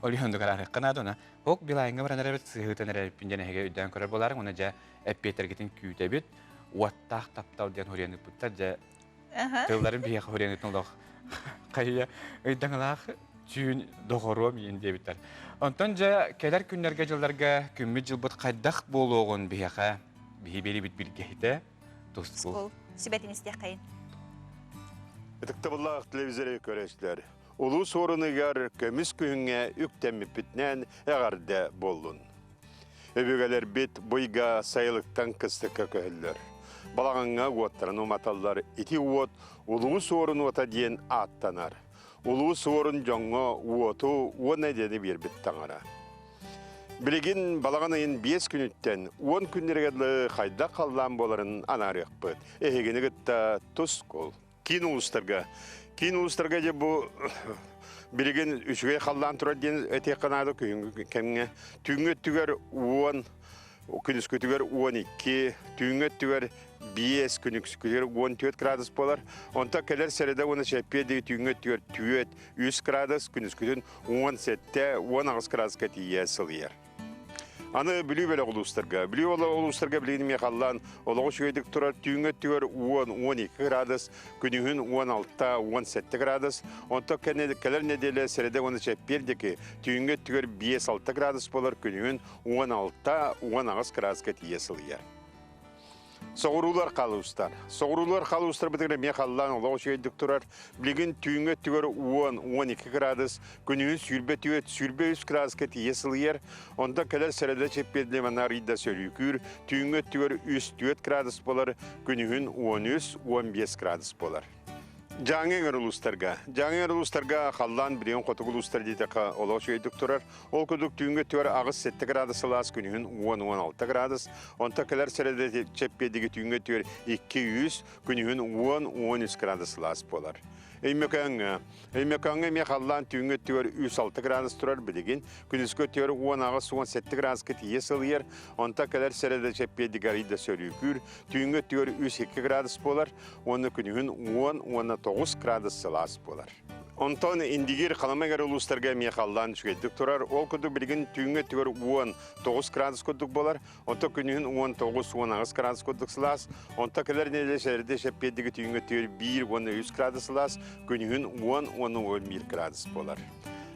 Ол иһин оннук араарыахха наада она. Ок Билайҥҥа баран эрэбит сыһыытан эрэбиппин диэн эһиги өйдөөн көрөр буолаарыҥ. Уонна дьэ эппиэтэргитин күүтэбит. Уоттаах таптал диэн хуруйан ыыппыттар. Дьэ Тылларын биһиэхэ хуруйан олох хайыйа ыйдаҥалаах түүн доҕоруом иин диэбиттэр. Онтон дьэ кэлэр күннэргэ дьылларга күммүт дьылбыт хайдах буолуоҕун биһиэхэ биһи биэрибит билгэһитэ тускул. Сүбэтин истиэххэйин. Ытыктабыллаах телевизоры көрөөччүлэр, улуус уоруныгар көмүс күһүҥҥэ үктэммиппитинэн эҕэрдэ буоллун. Өбүгэлэрбит быйга сайылыктан кыстыкка көһөллөр. Балаҕаҥҥа уоттарын уматаллар. Ити уот Улуу Суорун уота диэн ааттанар. Улуу Суорун дьоҥҥо уоту уонна эдэни биэрбит таҥара. Билигин балаҕан ыйын 5 күнүттэн 10 күннэригэр дылы хайдах халлаан буоларын анаарыахпыт. Эһигини кытта тускул. Киин улуустарга. Киин улуустарга дьэ бу билигин үчүгэй халлаан турар диэн этиэххэ наада күһүҥҥү кэмҥэ. Түүҥҥү өттүгэр 10, күнүскүтүгэр 12, түүҥҥү өттүгэр 5, күнүскүтүгэр 14 градус буолар. Онтон кэлэр сэрэдэ уонна чэппиэр түүҥҥү өттүгэр 4, 3 градус, күнүскүтүн 17, 18 градуска тиийэ сылыйар. Аны Бүлүү бөлөх улуустарга. Бүлүү улуустарга билигин эмиэ халлаан олоҕу үчүгэйдик турар. Түүҥҥү өттүгэр 10-12 градус, күнүһүн 16-17 градус. Онтон кэлэр нэдиэлэ сэрэдэ уонна чэппиэр диэки түүҥҥү өттүгэр 5-6 градус буолар, күнүһүн 16-18 градуска тиийэ сылыйар. Соҕуруулар халуустар. Соҕуруулар халуустарбытыгар эмиэ халлаан олох үчүгэйдик турар. Билигин түүҥҥү өттүгэр 10-12 градус, күнүһүн 24, 23 градуска тиийэ сылыйар. Онтон кэлэр сэрэдэ чэппиэрдэ манна арыйда сөрүүкүүр. Түүҥҥү өттүгэр 3-4 градус буолар, күнүһүн 13-15 градус буолар. Дьааҥы эҥэр улуустарга. Дьааҥы эҥэр улуустарга халлаан билигин хотугу улуустар диэтэххэ олох үчүгэйдик турар. Ол курдук түүҥҥү өттүгэр 8-7 градус сылаас, күнүһүн 10-16 градус. Онтон кэлэр сэрэдэ чэппиэдиги түүҥҥү өттүгэр 2-3, күнүһүн 10-13 градус сылаас буолар. Өймөкөөҥҥө. Өймөкөөҥҥө эмиэ халлаан түүҥҥү өттүгэр 3-6 градус турар билигин. Күнүскү өттүгэр 18-17 градуска тиийэ сылыйар. Онтон кэлэр сэрэдэ чэппиэдиги арыйда сөрүүкүүр. Түүҥҥү өттүгэр 3-2 градус буолар. Уонна күнүһүн 10 уонна 9 градус сылаас буолар. Онтон Индигир Халыма эҥэр улуустарга эмиэ халлаан үчүгэйдик турар. Ол курдук билигин түүҥҥү өттүгэр 19 градус курдук буолар. Онтон күнүһүн 19-18 градус курдук сылаас. Онтон кэлэр нэдиэлэ сэрдэ сэппиэрдиги түүҥҥү өттүгэр 1 уонна 3 градус сылаас, күнүһүн 10 уонна 11 градус буолар.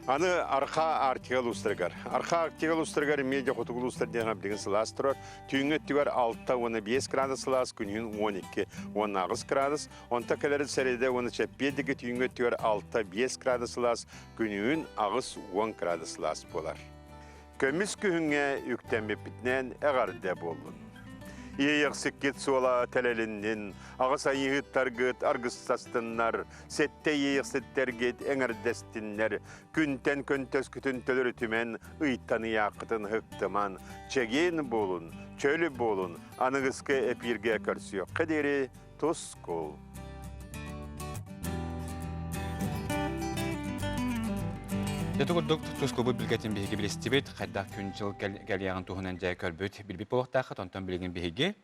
Аны Арха Арктика улуустарыгар. Арха Арктика улуустарыгар эмиэ дьэ хотугу улуустар диэн билигин сылаас турар. Түүҥҥү өттүгэр 6 уонна 5 градус сылаас, күнүһүн 12 уонна 8 градус. Онтон кэлэр сэрэдэ уонна чэппиэрдиги түүҥҥү өттүгэр 6-5 градус сылаас, күнүһүн 8-10 градус сылаас буолар. Көмүс күһүҥҥэ үктэммиппитинэн эҕэрдэ буоллун. Иэйэхсиккит суола тэлэлиннин, аҕыс айыыһыттаргыт аргыстастыннар, сэттэ иэйэхситтэргит эҥэрдэстиннэр, күнтэн көнтөскүтүн төлөрүтүмэн, ыйтан ыйааххытын ыһыктыман, чэгиэн буолун, чөл буолун, аныгыскы эпииргэ көрсүөххэ диэри тускул. Ити курдук тускулбут билгэтин биһиги билистибит, хайдах күн-дьыл кэлиэҕин туһунан дьэ көрбүт, билбит буолуохтааххыт, онтон билигин биһиги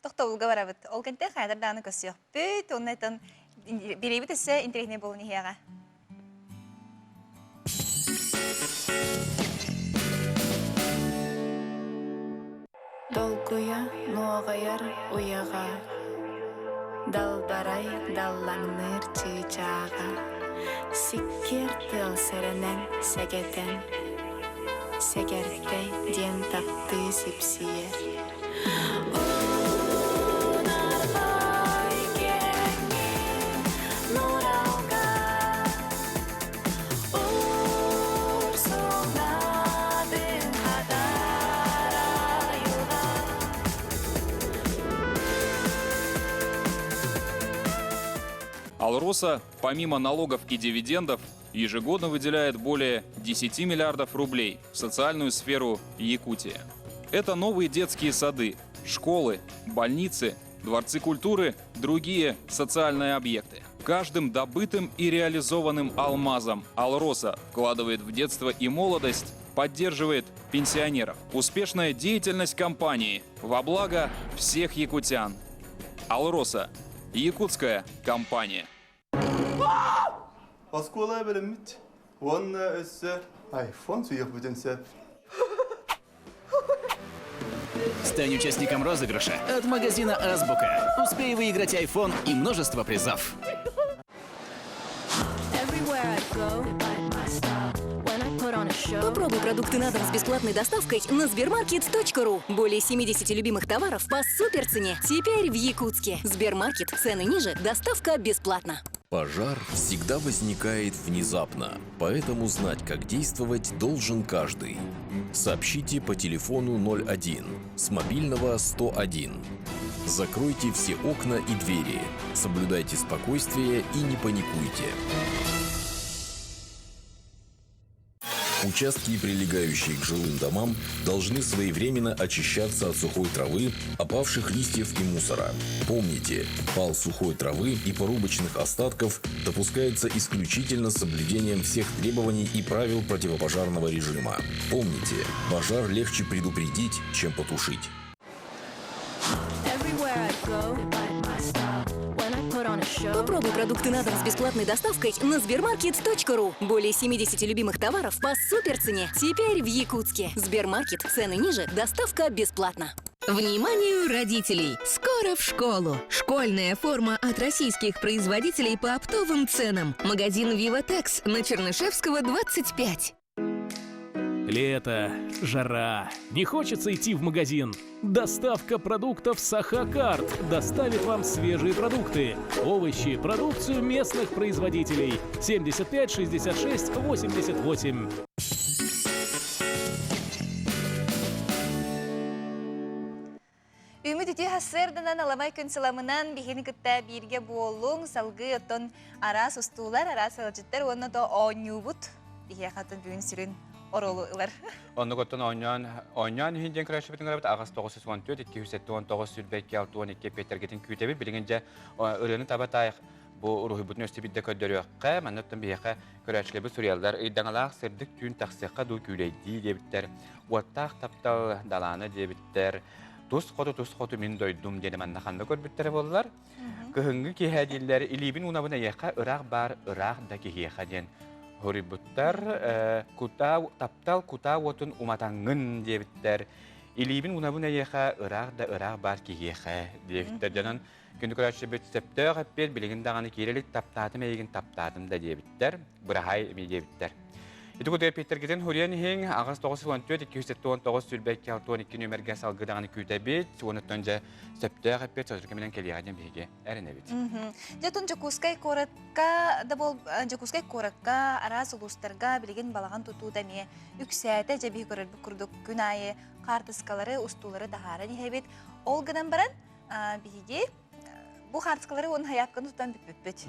тохтобулга барабыт. Ол кэнтэ хайдар даҕаны көрсүөхпүт, уонна бириэбит өссө интэриэһинэй буолун иһиэҕэ. Долгуйа нуоҕайар уйаҕа, Далбарай даллаҥныыр чыычааҕа, Сиккиэр тыал сэрэнэн сэгэтэн, Сэгэртэй диэн таптыы сипсийэр. Унарбай киэҥҥин нуралга Урсунадын хатарайыга «Алроса», помимо налогов и дивидендов, ежегодно выделяет более 10 миллиардов рублей в социальную сферу Якутии. Это новые детские сады, школы, больницы, дворцы культуры, другие социальные объекты. Каждым добытым и реализованным алмазом «Алроса» вкладывает в детство и молодость поддерживает пенсионеров. Успешная деятельность компании во благо всех якутян. «Алроса» – якутская компания. Оскуола бэлэммит уонна өссө айфон сүүйэхпитин сөп. Стань участником розыгрыша от магазина «Азбука». Успей выиграть iPhone и множество призов. Попробуй продукты на дом с бесплатной доставкой на Сбермаркет.ру. Более 70 любимых товаров по суперцене. Теперь в Якутске. Сбермаркет. Цены ниже, доставка бесплатно. Пожар всегда возникает внезапно, поэтому знать, как действовать, должен каждый. Сообщите по телефону 01 с мобильного 101. Закройте все окна и двери. Соблюдайте спокойствие и не паникуйте. Участки, прилегающие к жилым домам, должны своевременно очищаться от сухой травы, опавших листьев и мусора. Помните, пал сухой травы и порубочных остатков допускается исключительно с соблюдением всех требований и правил противопожарного режима. Помните, пожар легче предупредить, чем потушить. Попробуй продукты на дом с бесплатной доставкой на Сбермаркет.ру. Более 70 любимых товаров по суперцене. Теперь в Якутске. Сбермаркет. Цены ниже, доставка бесплатно. Вниманию родителей! Скоро в школу! Школьная форма от российских производителей по оптовым ценам. Магазин «Виватекс» на Чернышевского, 25. Лето, жара, не хочется идти в магазин. Доставка продуктов Сахакарт доставит вам свежие продукты, овощи, продукцию местных производителей. 75 66 88. Үмүт үтүө сарсыарданан аламай күн сыламынан биһини кытта бииргэ буолуҥ, салгыы оттон араас устуулар, араас ыалдьыттар уонна да оонньуубут биһиэхэ оттон бүгүн сүрүн оруолу ылар. Оннук оттон оонньоон оонньоон иһин диэн көрөөччүбүтүн көрөбүт аҕыс 914 279 22 62 эппиэттэргитин күүтэбит. Билигин дьэ ырыаны таба таайах бу уруһуйбутун өссө биирдэ көрдөрүөххэ. Манна оттон биһиэхэ көрөөччүлэрбит суруйаллар ыйдаҥалаах сырдык түүн тахсыахха дуу күүлэйдии диэбиттэр. Уоттаах таптал далаана диэбиттэр. Тус хоту тус хоту мин дойдум диэни манна ханна көрбүттэрэ буоллар. Кыһыҥҥы киэһэ дииллэр илиибин уунабын эйиэхэ ыраах баар ыраах да киһиэхэ диэн хоруйбуттар. Кутаа таптал кутаа уотун уматаҥҥын диэбиттэр. Илиибин уунабын эйиэхэ ыраах да ыраах баар киһиэхэ диэбиттэр. Дьонон күндү көрөөччүбүт сөптөөх эппиэт билигин даҕаны киирэ илик таптаатым эйигин таптаатым да диэбиттэр. Быраһай эмиэ диэбиттэр. Ити курдук эппиэттэргитин хуруйан иһиҥ аҕыс 914 279 22 62 нүөмэргэ салгыы даҕаны күүтэбит. Уонуттан дьэ сөптөөх эппиэт сотору кэминэн кэлиэҕэ диэн биһиги эрэнэбит. Дьэ отон Дьокуускай куоракка да бол Дьокуускай куоракка араас улуустарга билигин балаҕан тутуута эмиэ үксээтэ. Дьэ биһи көрөрбүт курдук күн аайы хаартыскалары, устуулары таһааран иһэбит. Ол гынан баран биһиги бу хаартыскалары уон хайаапканы тутан бүппүппүт.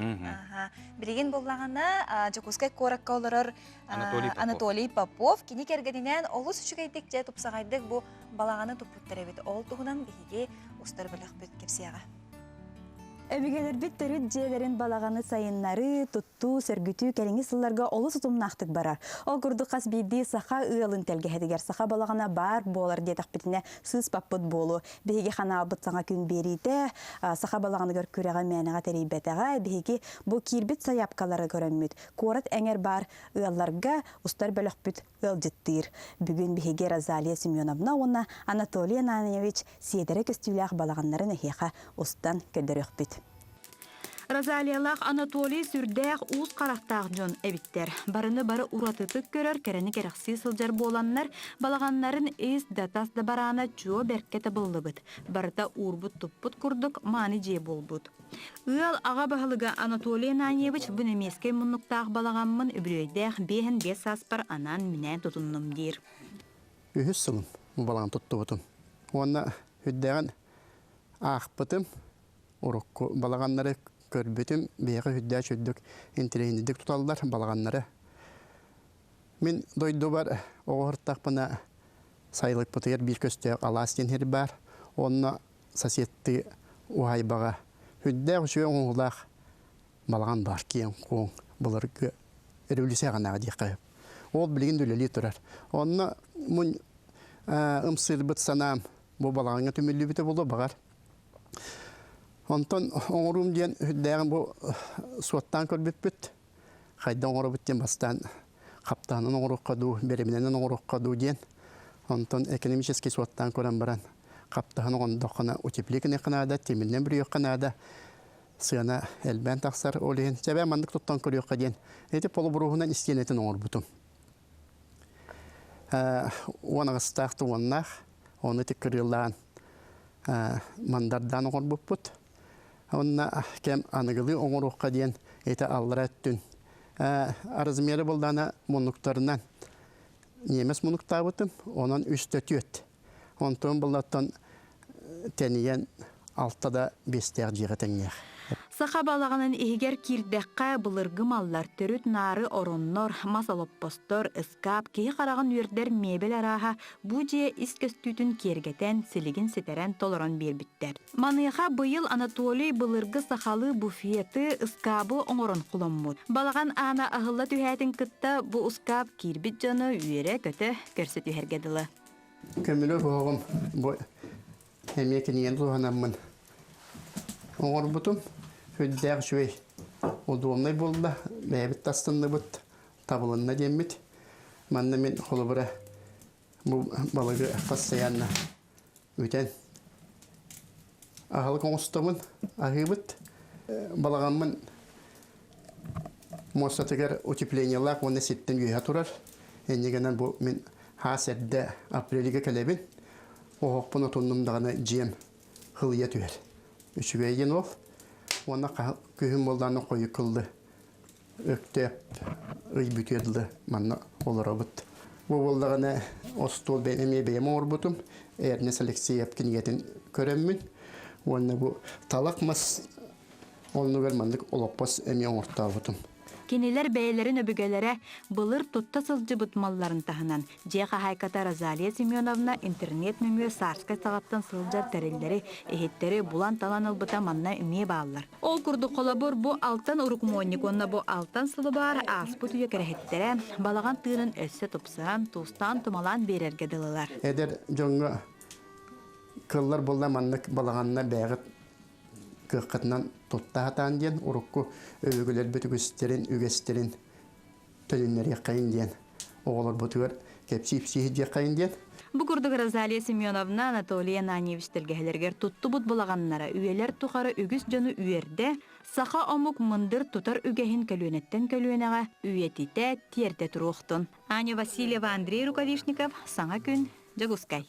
Билигин буллаҕына Дьокуускай куоракка олорор Анатолий Попов кини кэргэнинээн олус үчүгэйдик дьэ тупсаҕайдык бу балаҕаны туппуттар эбит. Ол туһунан биһиги устар бөлөхпүт кэпсиэҕэ. Өбүгэлэрбит төрүт дьиэлэрин балаҕаны сайыннарыы, туттуу, сөргүтүү кэлиҥҥи сылларга олус утумнаахтык барар. Ол курдук хас биирдии саха ыалын тэлгэһэтигэр саха балаҕана баар буолар диэтэхпитинэ сыыспаппыт буолуо. Биһиги ханаалбыт саҥа күн биэриитэ саха балаҕаныгар күрэҕи мээнэҕэ тэрийбэтэҕэ. Биһиги бу киирбит сайаапкалары көрөммүт, куорат эҥэр баар ыалларга устар бөлөхпүт ыалдьыттыыр. Бүгүн биһиги Розалия Семеновна уонна Анатолий Ананьевич сиэдэрэ көстүүлээх балаҕаннарын эһиэхэ устан көрдөрүөхпүт. Розалиялаах Анатолий сүрдээх уус харахтаах дьон эбиттэр. Барыны бары уратытык көрөр, кэрэни кэрэхсии сылдьар буоланнар, балаҕаннарын ис да тас да бараана чуо бэркэ табыллыбыт. Барыта уурбут-туппут курдук мааны дьиэ буолбут. Ыал аҕа баһылыга Анатолий Ананьевич бу немецкэй муннуктаах балаҕаммын үбүлүөйдээх биэһин биэс сааспар анаан-минээн тутуннум диир. Үһүс сылым бу балаҕан туттубутум. Уонна үрдээҕин аахпытым, урукку балаҕаннары көрбүтүм, биһиэхэ үрдээх үрдүк интэриэһинэйдик туталлар балаҕаннары. Мин дойдубар оҕо сырыттахпына сайылыкпытыгар биир көстөөх алаас диэн сир баар. Онно соседтыы уһаайбаҕа үрдээх үчүгэй оҥоһуулаах балаҕан баар киэҥ-куоҥ былыргы революция аҕынааҕы диэххэ сөп. Ол билигин да үлэлии турар. Онно мун ымсыырбыт санаам бу балаҕаҥҥа түмүллүбүтэ буолуо баҕар. Онтон оҥоруум диэн үрдээҕин бу суоттаан көрбүппүт. Хайда оҥоробут диэн бастаан хаптаһынан оҥоруохха дуу, бэрэбинэнэн оҥоруохха дуу диэн. Онтон экономический суоттаан көрөн баран хаптаһан оҥордоххуна утеплик гыныахха наада, тимиринэн бүрүйүөххэ наада. Сыана элбээн тахсар. Ол иһин чэбэ маннык туттан көрүөххэ диэн ити полубуруһунан истиэнэтин оҥорбутум. 18-таах туоннаах, ону ити кырыылаан мандардаан оҥорбуппут. Онно кэм аныгылыы оҥоруохха диэн ити аллара өттүн размеры булдаана муннуктарынан немец муннуктаабытым, онон үс төтүөт. Онтон буллаттан тэнийэн алта да биэстээх дьиэҕэ тэҥнээх. Саха балаҕанын иһигэр киирдэххэ, былыргы маллар, төрүт наары ороннор, мас олоппостор, ыскаап, киһи хараҕын үөрдэр миэбэл арааһа бу дьиэ ис көстүүтүн киэргэтэн, силигин ситэрэн толорон биэрбиттэр. Маныаха быйыл Анатолий былыргы сахалыы буфеты, ыскаабы оҥорон холоммут. Балаҕан аана аһылла түһээтин кытта бу ыскаап киирбит дьону үөрэ-көтө көрсө түһэргэ дылы. Көмүлүөк оһоҕум бу эмиэ кинигэни туһанаммын оҥорбутум. Үрдээх үчүгэй удобнай буолла, бэйэбит тастынныбыт, табылынна диэммит. Манна мин холобура бу балыгы постоянно үтэн аһылык оҥостобун, аһыыбыт. Балаҕаммын муостатыгар утеплениелаах уонна ситтэн үөһэ турар. Инньэ гынан бу мин хаас эрдэ апрельга кэлэбин. Оһохпун отуннум даҕаны дьиэм хылыйа түһэр. Үчүгэй диэн ол. Уонна күһүн буоллаҕына хойукуллы Өктөөп ый бүтүөр дылы манна олоробут. Бу буоллаҕына остуол эмиэ бэйэм оҥорбутум. Эрнест Алексеев кинигэтин көрөммүн. Уонна бу талах мас оннугар маннык олоппос эмиэ оҥортообутум. Кинилэр бэйэлэрин өбүгэлэрэ былыр тутта сылдьыбыт малларын таһынан, дьиэ хаһаайката Розалия Семеновна интернет нөҥүө Саарскай саҕаттан сылдьар тэриллэри, иһиттэри булан-талан ылбыта манна эмиэ бааллар. Ол курдук холобур бу алтан урукмуонньук уонна бу алтан сылыбаар ааспыт үйэ кэрэһиттэрэ балаҕан тыынын өссө тупсаран, туустаан-тумалаан биэрэргэ дылылар. Эдэр дьоҥҥо кыллар буолла маннык балаҕанна бэйэҕит кыаххытынан тутта сатаан диэн урукку өбүгэлэрбит үгүстэрин үгэстэрин төнүннэриэххэйин диэн оҕолорбутугар кэпсии-ипсии диэххэйин диэн. Бу курдук Розалия Семеновна Анатолий Ананьевич тэлгэһэлэригэр туттубут балаҕаннара үйэлэр тухары үгүс дьону үөрдэ, саха омук мындыр тутар үгэһин көлүөнэттэн көлүөнэҕэ үйэтитэ, тиэрдэ туруохтун. Аня Васильева, Андрей Рукавишников, Саҥа күн, Дьокуускай.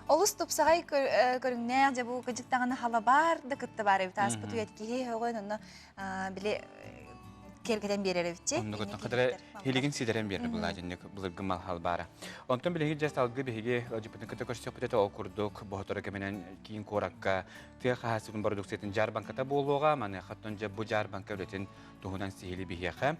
Олус тупсаҕай көрүҥнээх дьэ бу кыдьыктаҕына халабаар да кытта баар эбит ааспыт үйэт киһи өҕөн онно били киэргэтэн биэрэр эбитчи. Оннугуттан кытары хилигин сидэрэн биэрэр былаадьыннык былыргы мал баара. Онтон билиги дьэ салгыы биһиги ыалдьыппытын кытта көрсүөхпүт этэ ол курдук боһоторо кэминэн киин куоракка тыа хаһаайыстыбатын бородууксуйатын дьаарбаҥката буолуоҕа. Маныаха дьэ бу дьаарбаҥка үлэтин туһунан сиһили биһиэхэ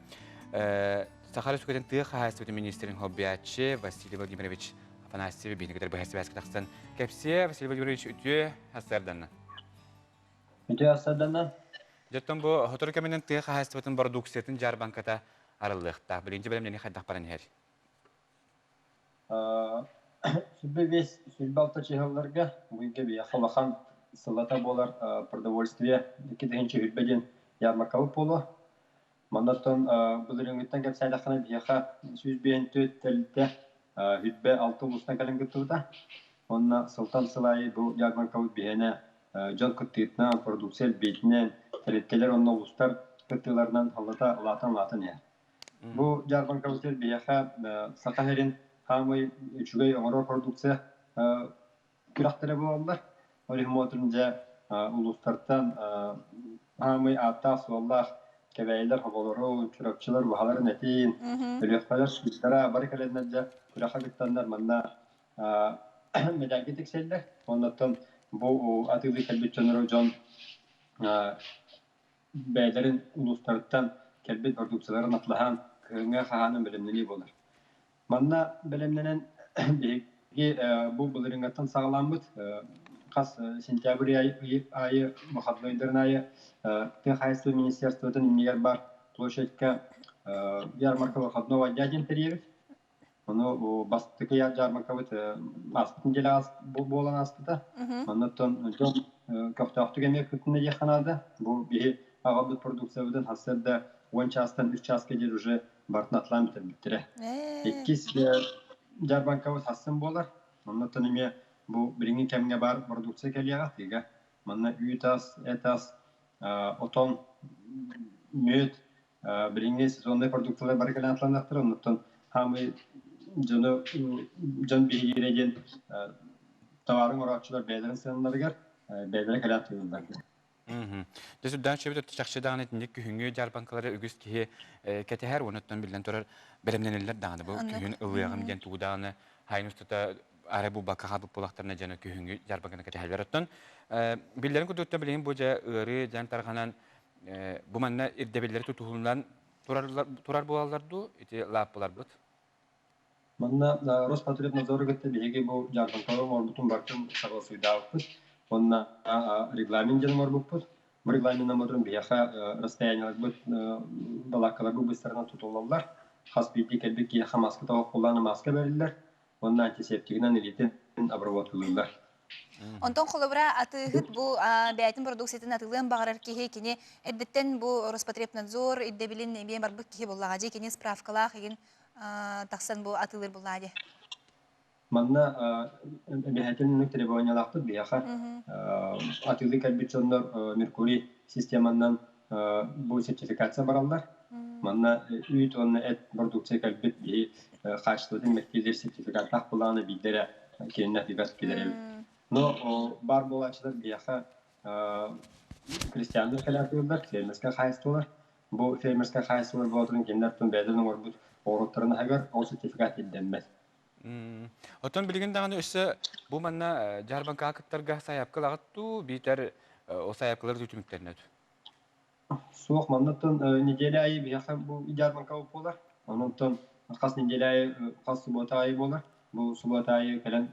Саха Республикатын тыа хаһаайыстыбатын министрин хоббиаччы Василий Владимирович Афанасьев биһини кытары быһа сибээскэ тахсан кэпсиэ. Василий Владимирович үтүө сарсыарданна. Үтүө сарсыарданна. Дьоттон бу сотору кэминэн тыа хаһаайыстыбатын бородууксуйатын дьаарбаҥката арыллыахтаах. Билигин бэлэмнэнии хайдах баран иһэр? 25 26 чыһылларга быйга биһиэхэ улахан сыллата буолар продовольствие 2020 диэн ярмаркабыт буолуо. Маннаттан былырыыҥҥыттан кэпсээтэххинэ биһиэхэ 154 тэрилтэ 26 улуустан кэлэн кыттыбыта. Уонна сылтан сыл аайы бу ярмаркабыт биһиэнэ дьон кыттыытынан, продукция элбиитинэн, тэрилтэлэр уонна улуустар кыттыыларынан аллата улаатан-улаатан иһэр. Бу дьаарбаҥкабытыгар биһиэхэ Саха сирин хаамай үчүгэй оҥорор продукция күрэхтэрэ буолаллар. Ол иһин буолтун дьэ улуустартан хаамай ааттаах-суоллаах кэбээйилэр хоболору, чурапчылар убаһаларын этин, өлүөхпэлэр сүүстара бары кэлэннэр дьэ күрэххэ кыттаннар манна мэдээлгэ тиксэллэр. Оннуттан бу атыылыы кэлбит дьоннору дьон бэйэлэрин улуустарыттан кэлбит продукцияларын атлаһан, кыһыҥҥы хаһаанын бэлэмнэнии буолар. Манна бэлэмнэнэн биһиги бу былырыыҥҥаттан саҕаламмыт хас сентябрь аайы выходнойдарын аайы тыа хаһаайыстыба министерствотын иннигэр баар площадька Ярмарка выходного дня диэн тэрийэбит. Ону бастакы ярмаркабыт ааспыт неделя буолан ааспыта. Оннуттан дьон көхтөөхтүк эмиэ кытынна диэххэ наада. Бу биһи аҕалбыт продукциябытын сарсыарда 10 чаастан 3 чааска диэри уже бартын атлаан бүтэрбиттэрэ. Иккис дьаарбаҥкабыт сарсын буолар. Оннуттан эмиэ бу билиҥҥи кэмҥэ баар продукция кэлиэҕэ. Тыга манна үүт ас, эт ас, отон, мүөт, билиҥҥи сезоннай продукталар бары кэлэн атланыахтара. Оннуттан хаамый дьону дьон биһириирэ диэн товары оҥорооччулар бэйэлэрин сыаналарыгар бэйэлэрэ кэлэн атыылыыллар. Дьэ сүрдээх үчүгэй чахчы даҕаны итинник күһүҥҥү дьаарбаҥкалары үгүс киһи кэтэһэр уонна биллэн турар бэлэмнэнэллэр даҕаны бу күһүн ылыаҕым диэн тугу даҕаны хайын устата арай булбакка хаалбыт буоллахтарына дьоно күһүҥҥү дьаарбаҥканы кэтэһэллэр. Оттон биллэрин курдук билигин бу дьэ ыарыы дьаҥ тарҕанан бу манна ирдэбиллэри тутуһунан турар буолаллар дуу ити лааппыларбыт? Манна Роспотребнадзору кытта биһиги бу дьаарбаҥкалары оҥорбутун барытын согласуйдаабыппыт уонна регламент диэн оҥорбуппут. Бу регламенынан ботурун биһиэхэ расстояниеларбыт балааккаларбыт быстарынан тутуллаллар. Хас биирдии кэлбит киһиэхэ маска тоҕо мааска бэриллэр уонна антисептигынан илиитин обработкалыыллар. Онтон холобура атыыһыт бу бэйэтин продукциятын атыылыан баҕарар киһи кини эрдэттэн бу Роспотребнадзор ирдэбилин эмиэ барбыт киһи буоллаҕа дии кини справкалаах игин тахсан бу атыылыыр буоллаҕа дии. Манна эбэһээтин оннук требованиялаахпыт биһиэхэ атыылыы кэлбит дьоннор Меркурий системанан бу сертификация бараллар. Манна үүт уонна эт продукция кэлбит биһи хаачыстыбатын мэктиэлиир сертификаттаах былааны биирдэ эрэ кинини атыыга киллэрэбит. Но баар буолааччылар биһиэхэ крестьяннар кэлэ атыыллар, фермерскэй хаһаайыстыбалар. Бу фермерскэй хаһаайыстыбалар буоларын кинилэр бэйэлэрин оҥорбут оҕуруоттарын аһыгар ол сертификат ирдэммэт. Оттон билигин даҕаны өссө бу манна дьаарбаҥкаҕа кыттарга сайаапкалаҕыт дуу, биитэр ол сайаапкалар түмүктэринэ Суох, маннаттан неделя аайы биһиэхэ бу дьаарбаҥка буолар. Онон хас неделя аайы, хас субуота аайы буолар. Бу субуота аайы кэлэн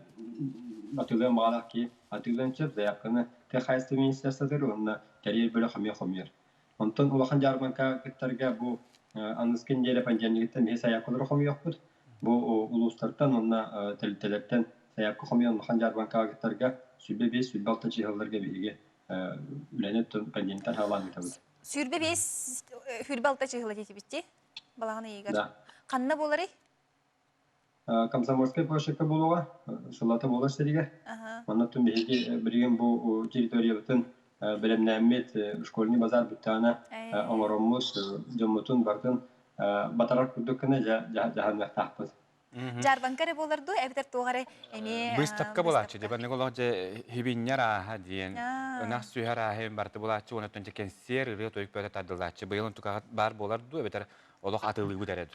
атыылыан баҕалаах киһи атыылыан сөп, заявканы тыа хаһаайыстыба министерствотыгар уонна тэрийэр бөлөх эмиэ хомуйар. Онтон улахан дьаарбаҥка кыттарга бу аныгыскы неделя понедельнигыттан биһи сайаапкалары хомуйуохпут. Бу улуустартан уонна тэрилтэлэртэн сайаапка хомуйан улахан дьаарбаҥкаҕа кыттарга 25, 26 чыһылларга биһиги үлэни понедельниктан саҕалаан ыытабыт. 25, 26 чыһыла диэтибит дии? Балаҕан ыйыгар. Ханна буоларый? Комсомольскай площадка буолуоҕа, сыллата буолар сиригэр. Онно биһиги билигин бу территориябытын бэлэмнээммит школьный базар бүттэҕинэ оҥороммут дьоммутун барытын батарар курдук гына дьаһаныахтаахпыт. Дьаарбаҥка эрэ буолар дуу, эбэтэр туох эрэ эмиэ Быыстапка буолааччы дии, маннык олох дьэ хибинньэр ааһа диэн, ынах сүһэр ааһа барыта буолааччы, уонна оттон дьэ кэнсиэр, ырыа-тойук бөҕө тардыллааччы. Быйыл онтукаҕыт баар буолар дуу, эбэтэр олох атыылыыбыт эрэ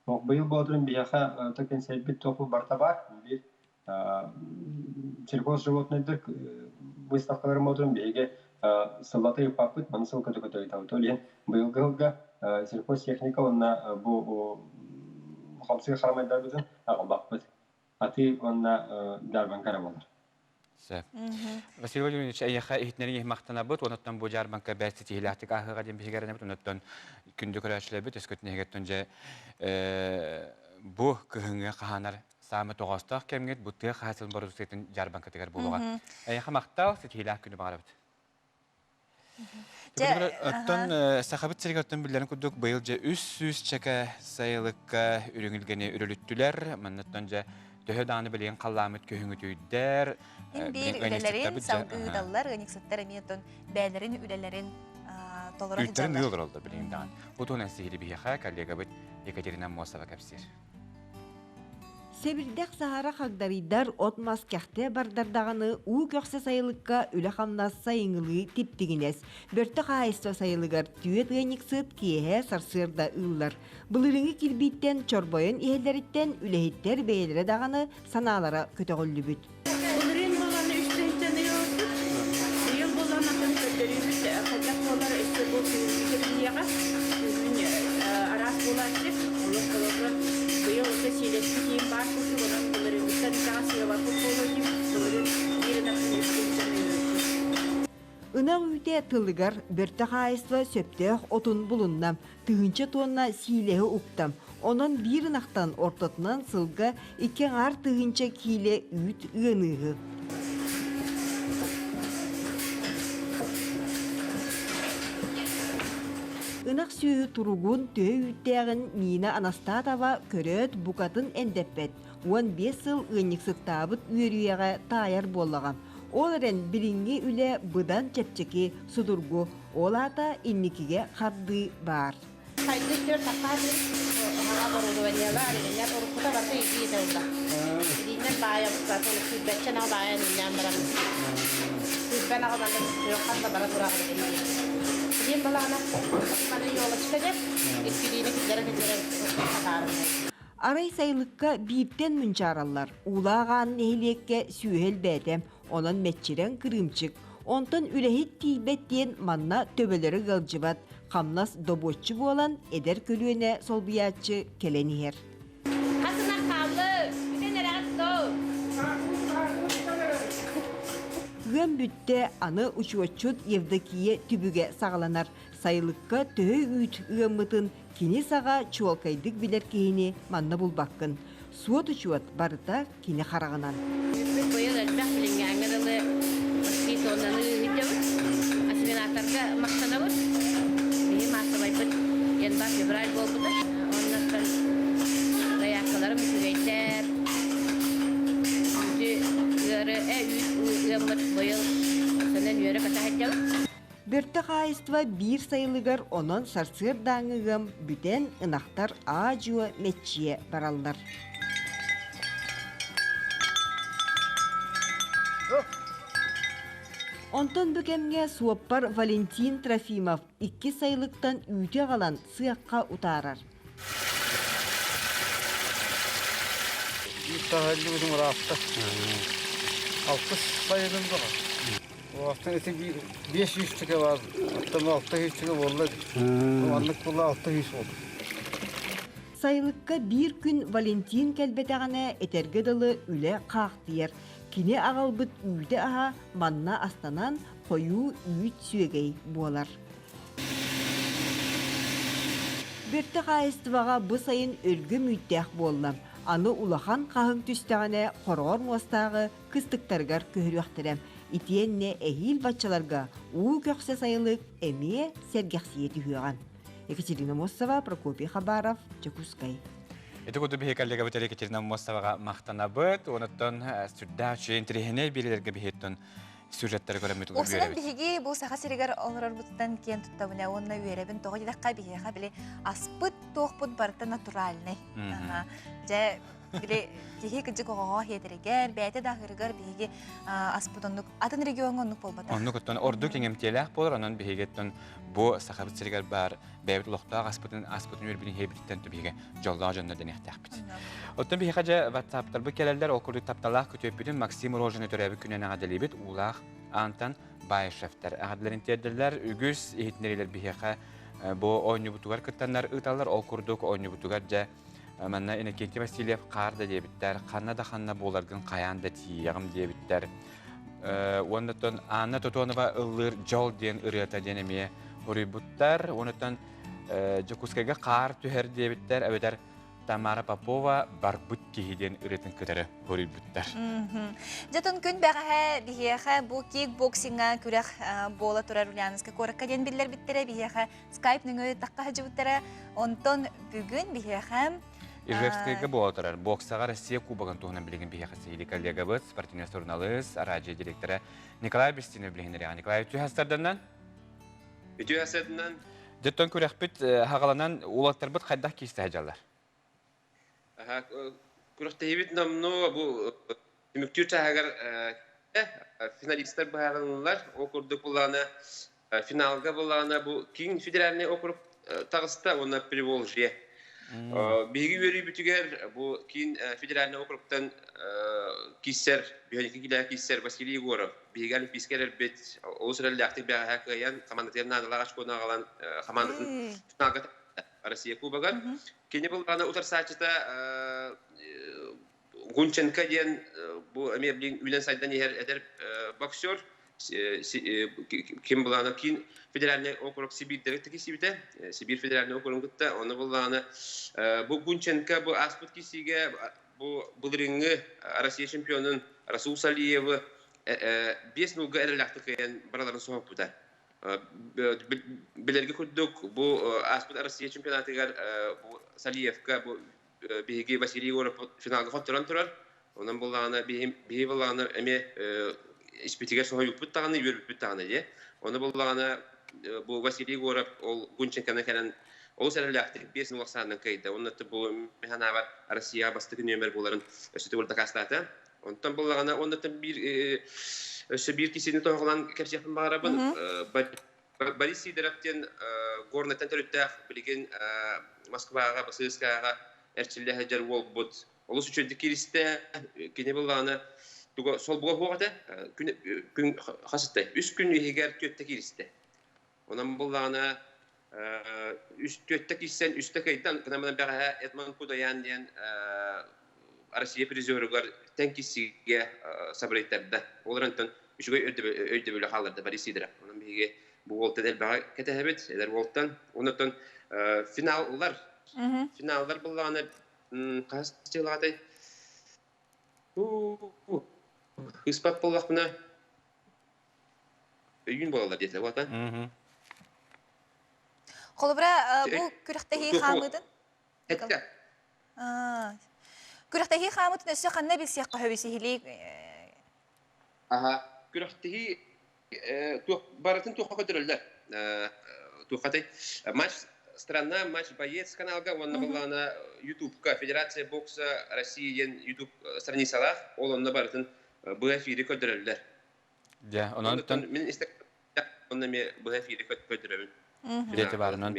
дуу? Быйыл боотурун биһиэхэ то кэнсиэрбит туох барыта баар. Биир сельхозживотнайдар выставкаларын боотурун биһиги сыллата ыыппаппыт, маны сыл көтө-көтө ыытабыт. Ол иһин быйылгы сылга сельхозтехника уонна бу хамсыыр харамайдарбытын аҕалбаппыт. Атыы уонна дьаарбаҥка эрэ буолар. Сөп. Василий Владимирович, эйиэхэ иһитиннэриҥ иһин махтанабыт. Онуттан бу дьаарбаҥка бэрт ситиһиилээхтик ааһыаҕа диэн биһиги эрэнэбит. Онуттан күндү көрөөччүлэрбит, өскөтүн эһигиттэн дьэ бу кыһыҥҥы хаһаанар саамай тоҕоостоох кэмҥит бу тыа хаһаайыстыбатын бородууксуйатын дьаарбаҥкатыгар буолуоҕа. Эйиэхэ махтал, ситиһиилээх күнү баҕарабыт. Оттон Сахабыт сиригэр оттон биллэрин курдук быйыл дьэ 300 чэкэ сайылыкка үрүҥ илгэни үрүлүттүлэр. Манныттан дьэ төһө даҕаны билигин халлааммыт көһүҥүтүйдэр. Ин биир үлэлэрин салгыы ыанньыксыттар эмиэ оттон бэйэлэрин үлэлэрин толоро сылдьаллар. Ыал олороллор билигин даҕаны. Бу туһунан сиһили биһиэхэ коллегабыт Екатерина Аммосова кэпсиир. Сэбирдэх саһара хагдарыйдар, от-мас кэхтэ бардар даҕаны уу көхсө сайылыкка үлэ-хамнас сайыҥҥылыы типтигинэс. Бөртө хаһаайыстыба сайылыгар түөрт ыанньыксыт киэһэ сарсыарда ыыллар. Былырыыҥҥы кирбииттэн чорбойон иһэллэриттэн үлэһиттэр бэйэлэрэ даҕаны санаалара көтөҕүллүбүт. Былырыын буолан үс тыһыынчаны ылбыт. Быйыл буолан атын көрдөрүүбүт хайдах буолар өссө бу күһүҥҥү кэбиһиэҕэ. Күһүн араас буолааччы. Олох холобура быйыл ото сиилэспит иим баар курдук, онон былырыыҥҥыттан итэҕэс ыабаппыт буолуо диибит. Былырыын биир ынахтан үс тыһыынчаны ылбыт. Ынах үүтэ тылыгар бөртө хаһаайыстыба сөптөөх отун булунна, тыһыынча туонна сиилэһи укта. Онон биир ынахтан ортотунан сылга икки аҥаар тыһыынча киилэ үүт ыаныыһы. Ынах сүөһү туругун төһө үүттээҕин Нина Анастатова көрөөт букатын эндэппэт. 15 сыл ыанньыксыттаабыт үөрүйэҕэ таайар буоллаҕа. Ол эрэн билиҥҥи үлэ быдан чэпчэки, судургу, ол аата инникигэ хардыы баар. Хайдык түөрт саппаас хаҥа оборудованиелар, иннэр уруккута барыта илии ылла. Илиинэн баайабыт, сүүрбэччэ наҕа баайан иннээн баран сүүрбэ наҕа манна хас да бара турар Илиим балаҕана маны елочка деп иккилиини киллэрэ-киллэрэ хатаарым. Арай сайылыкка бииртэн мунчаараллар. Уулаах аан нэһилиэккэ сүөһү элбээтэ, онон мэччирэҥ кырыымчык. Онтон үлэһит тиийбэт диэн манна төбөлөрө ыалдьыбат, хамнас добуоччу буолан эдэр көлүөнэ солбуйааччы кэлэн иһэр. Хас ынах хааллы? Бүтэн эрэҕит доо? Ыам бүттэ, аны учуотчут Евдокия түбүгэ саҕаланар. Сайылыкка төһө үүт ыаммытын Кини саҕа чуолкайдык билэр киһини манна булбаккын. Суот-учуот барыта кини хараҕынан. Быйыл элбэх билиҥҥээҥҥэ дылы почти тоннаны ыытабыт. Осеменаторга махтанабыт. Биһи маассабайбыт январь-февраль буолбута. Оннуттан заявкаларым үчүгэйдэр. Үүтү ыары, үүт ыаммыт быйыл сөнөн үөрэ-көтө сылдьабыт. Бөртө хаһаайыстыба биир сайылыгар онон сарсыардааҥҥы ыам бүтэн ынахтар аа-дьуо мэччийэ бараллар. Онтон бу кэмҥэ суоппар Валентин Трофимов икки сайылыктан үүтү аҕалан сыахха утаарар. Таһыллыбытым ыраатта. Алтыс сайыным баҕа. Оттон ити 500 чөкө бар. Оттон 600 чөкө буолла. Маннык буолла 600 болду. Сайылыкка биир күн Валентин кэлбэтэҕинэ этэргэ дылы үлэ хаахтыйар. Кини аҕалбыт үүтэ-аһа манна астанан хойуу үүт сүөгэй буолар. Бөртө хаһаайыстыбаҕа бу сайын өлгөм үүттээх буолла. Аны улахан хаһыҥ түстэҕинэ хороҕор муостааҕы кыстыктарыгар көһөрүөхтэрэ. Итиэннэ эһиил баччаларга уу көхсө сайылык эмиэ сэргэхсийэ түһүөҕэ. Екатерина Мостова, Прокопий Хабаров, Дьокуускай. Ити курдук биһиги коллегабыт Екатерина Мостоваҕа махтанабыт. Онуттан сүрдээх үчүгэй интэриэһинэй биэриилэргэ биһиттэн сюжеттары көрөммүт Уопсайынан биһиги бу Саха сиригэр олорорбутуттан киэн туттабын уонна үөрэбин тоҕо диэтэххэ биһиэхэ били аспыт туохпут барыта натуральный. Дьэ били киһи кыдьык оҕоҕо хиэтэригэр, бэйэтэ да аһыырыгар биһиги аспыт оннук атын региоҥҥа оннук буолбатах. Оннук оттон ордук иҥэмтиэлээх буолар, онон биһиги бу Сахабыт сиригэр баар бэйэбит олохтоох аспытын аспытын үөрбүтүн иһэбититтэн биһиги дьоллоох дьоннор дэниэхтээхпит. Оттон биһиэхэ дьэ ватсаптарбыт кэлэллэр, ол курдук тапталаах күтүөппүтүн Максим Рожины төрөөбүт күнүн эҕэрдэлиибит Уулаах Аантан Баишевтэр эҕэрдэлэрин тиэрдэллэр. Үгүс иһитиннэриилэр биһиэхэ бу оонньуубутугар кыттаннар ыыталлар. Ол курдук оонньуубутугар дьэ манна Иннокентий Васильев хаар да диэбиттэр, ханна да ханна буоларгын хайаан да тиийэҕим диэбиттэр. Уонна Анна Тотонова ыллыыр «Дьол» диэн ырыата диэн эмиэ хоруйбуттар. Онуттан Дьокуускайга хаар түһэр диэбиттэр, эбэтэр Тамара Попова «Барбыт киһи» диэн ырыатын кытары хоруйбуттар. Дьэтин күн бэҕэһээ биһиэхэ бу кикбоксиҥҥа күрэх буола турар Ульяновскай куоракка диэн биллэрбиттэрэ, биһиэхэ скайп нөҥүө тахха сылдьыбыттара. Онтон бүгүн биһиэхэ Ижевскэйгэ буола турар боксаҕа Россия Кубогын туһунан билигин биһиэхэ сиһилии коллегабыт, спортивный суруналыыс, араадьыйа директора Николай Бестинов билиһиннэриэҕэ. Николай, үтүө хастарданнан? Үтүө хастарданан. Дьэттон күрэхпит хаҕаланан уолаттарбыт хайдах киистэһэ дьаллар? Күрэхтэһиибит номнуо бу түмүктүүр чааһыгар финалистар быһаарыллар. Ол курдук булаана финалга булаана бу Киин федеральный округ таҕыста уонна Приволжье. Биһиги үөрүүбүтүгэр бу Киин федеральный округтан кииссэр, биһиги киилээх кииссэр Василий Егоров биһиги олимпийскай эрэлбит олус эрэллээхтик бэҕэһээ кыайан хамаандатыгар наадалаах очкону аҕалан хамаандатын финалга Россия Кубогар. Кини былаана утарсааччыта Гунченко диэн бу эмиэ билин үүнэн сайдан иһэр эдэр боксер. Ким булаана киин федеральный округ Сибиирдэргэ киирсибитэ. Сибиир федеральный округун кытта оны буллаана бу Гунченко бу ааспыт киирсиигэ бу былырыыҥҥы Россия чемпионун Расул Салиевы 5 нулга эрэллээхтик кыайан бараларын соһуппута. Билэргэ курдук бу ааспыт Россия чемпионатыгар бу Салиевка бу биһиги Василий Егоров финалга хотторон турар. Онон буллаҕына биһи буллаҕына эмиэ испитигэр соһуйбуппут даҕаны, үөрбүппүт даҕаны дии. Ону буллаҕына бу Василий Егоров ол Гунченконы кэлэн олус эрэллээхтик 5 ахсаанынан кыайда. Онно бу мин Россияҕа бастакы нүөмэр буоларын өссө төгүл дакаастаата. Онтон буллаҕына оннуттан биир өссө биир киһини тоһоҕолоон кэпсиэхпин баҕарабын. Борис Сидоров диэн Горнайтан төрүттээх билигин Москваҕа, БССК-ҕа эрчиллэ сылдьар уолбут олус үчүгэйдик кииристэ. Кини былаана туга солбуга суох этэ. Күн, күн хас этэ? Үс күн иһигэр түөттэ кииристэ. Онон былаана үс түөттэ киирсэн үстэ кыайдан кынамынан бэҕэһээ Эдмон Кудаян диэн Россия призеругар тэҥ киирсиигэ сабырыйтарда. Ол эрэн үчүгэй өйдөбүлү хаалларда Борис Сидоров. Онон биһиги бу уолтан элбэҕи кэтэһэбит, эдэр уолтан. Онон финаллар, финаллар буллаҕына хас дьылаҕатай? Ыспат буоллахпына өйүүн буолаллар диэтэ, буолта. Холобура, бу күрэхтэһии хаамыытын? Эттэ. Күрэхтэһии хаамыытын өссө ханна билсиэххэ сөбүй сиһилии? Аха, күрэхтэһии барытын туохха көрдөрөллөр. Туоххатай матч страна, матч боец каналга уонна былаана Ютубка Федерация бокса России диэн Ютуб страницалаах, ол онно барытын быһа эфири көрдөрөллөр. Дьэ, онон мин онно эмиэ быһа эфири көрдөрөбүн. Дьэ, барынан.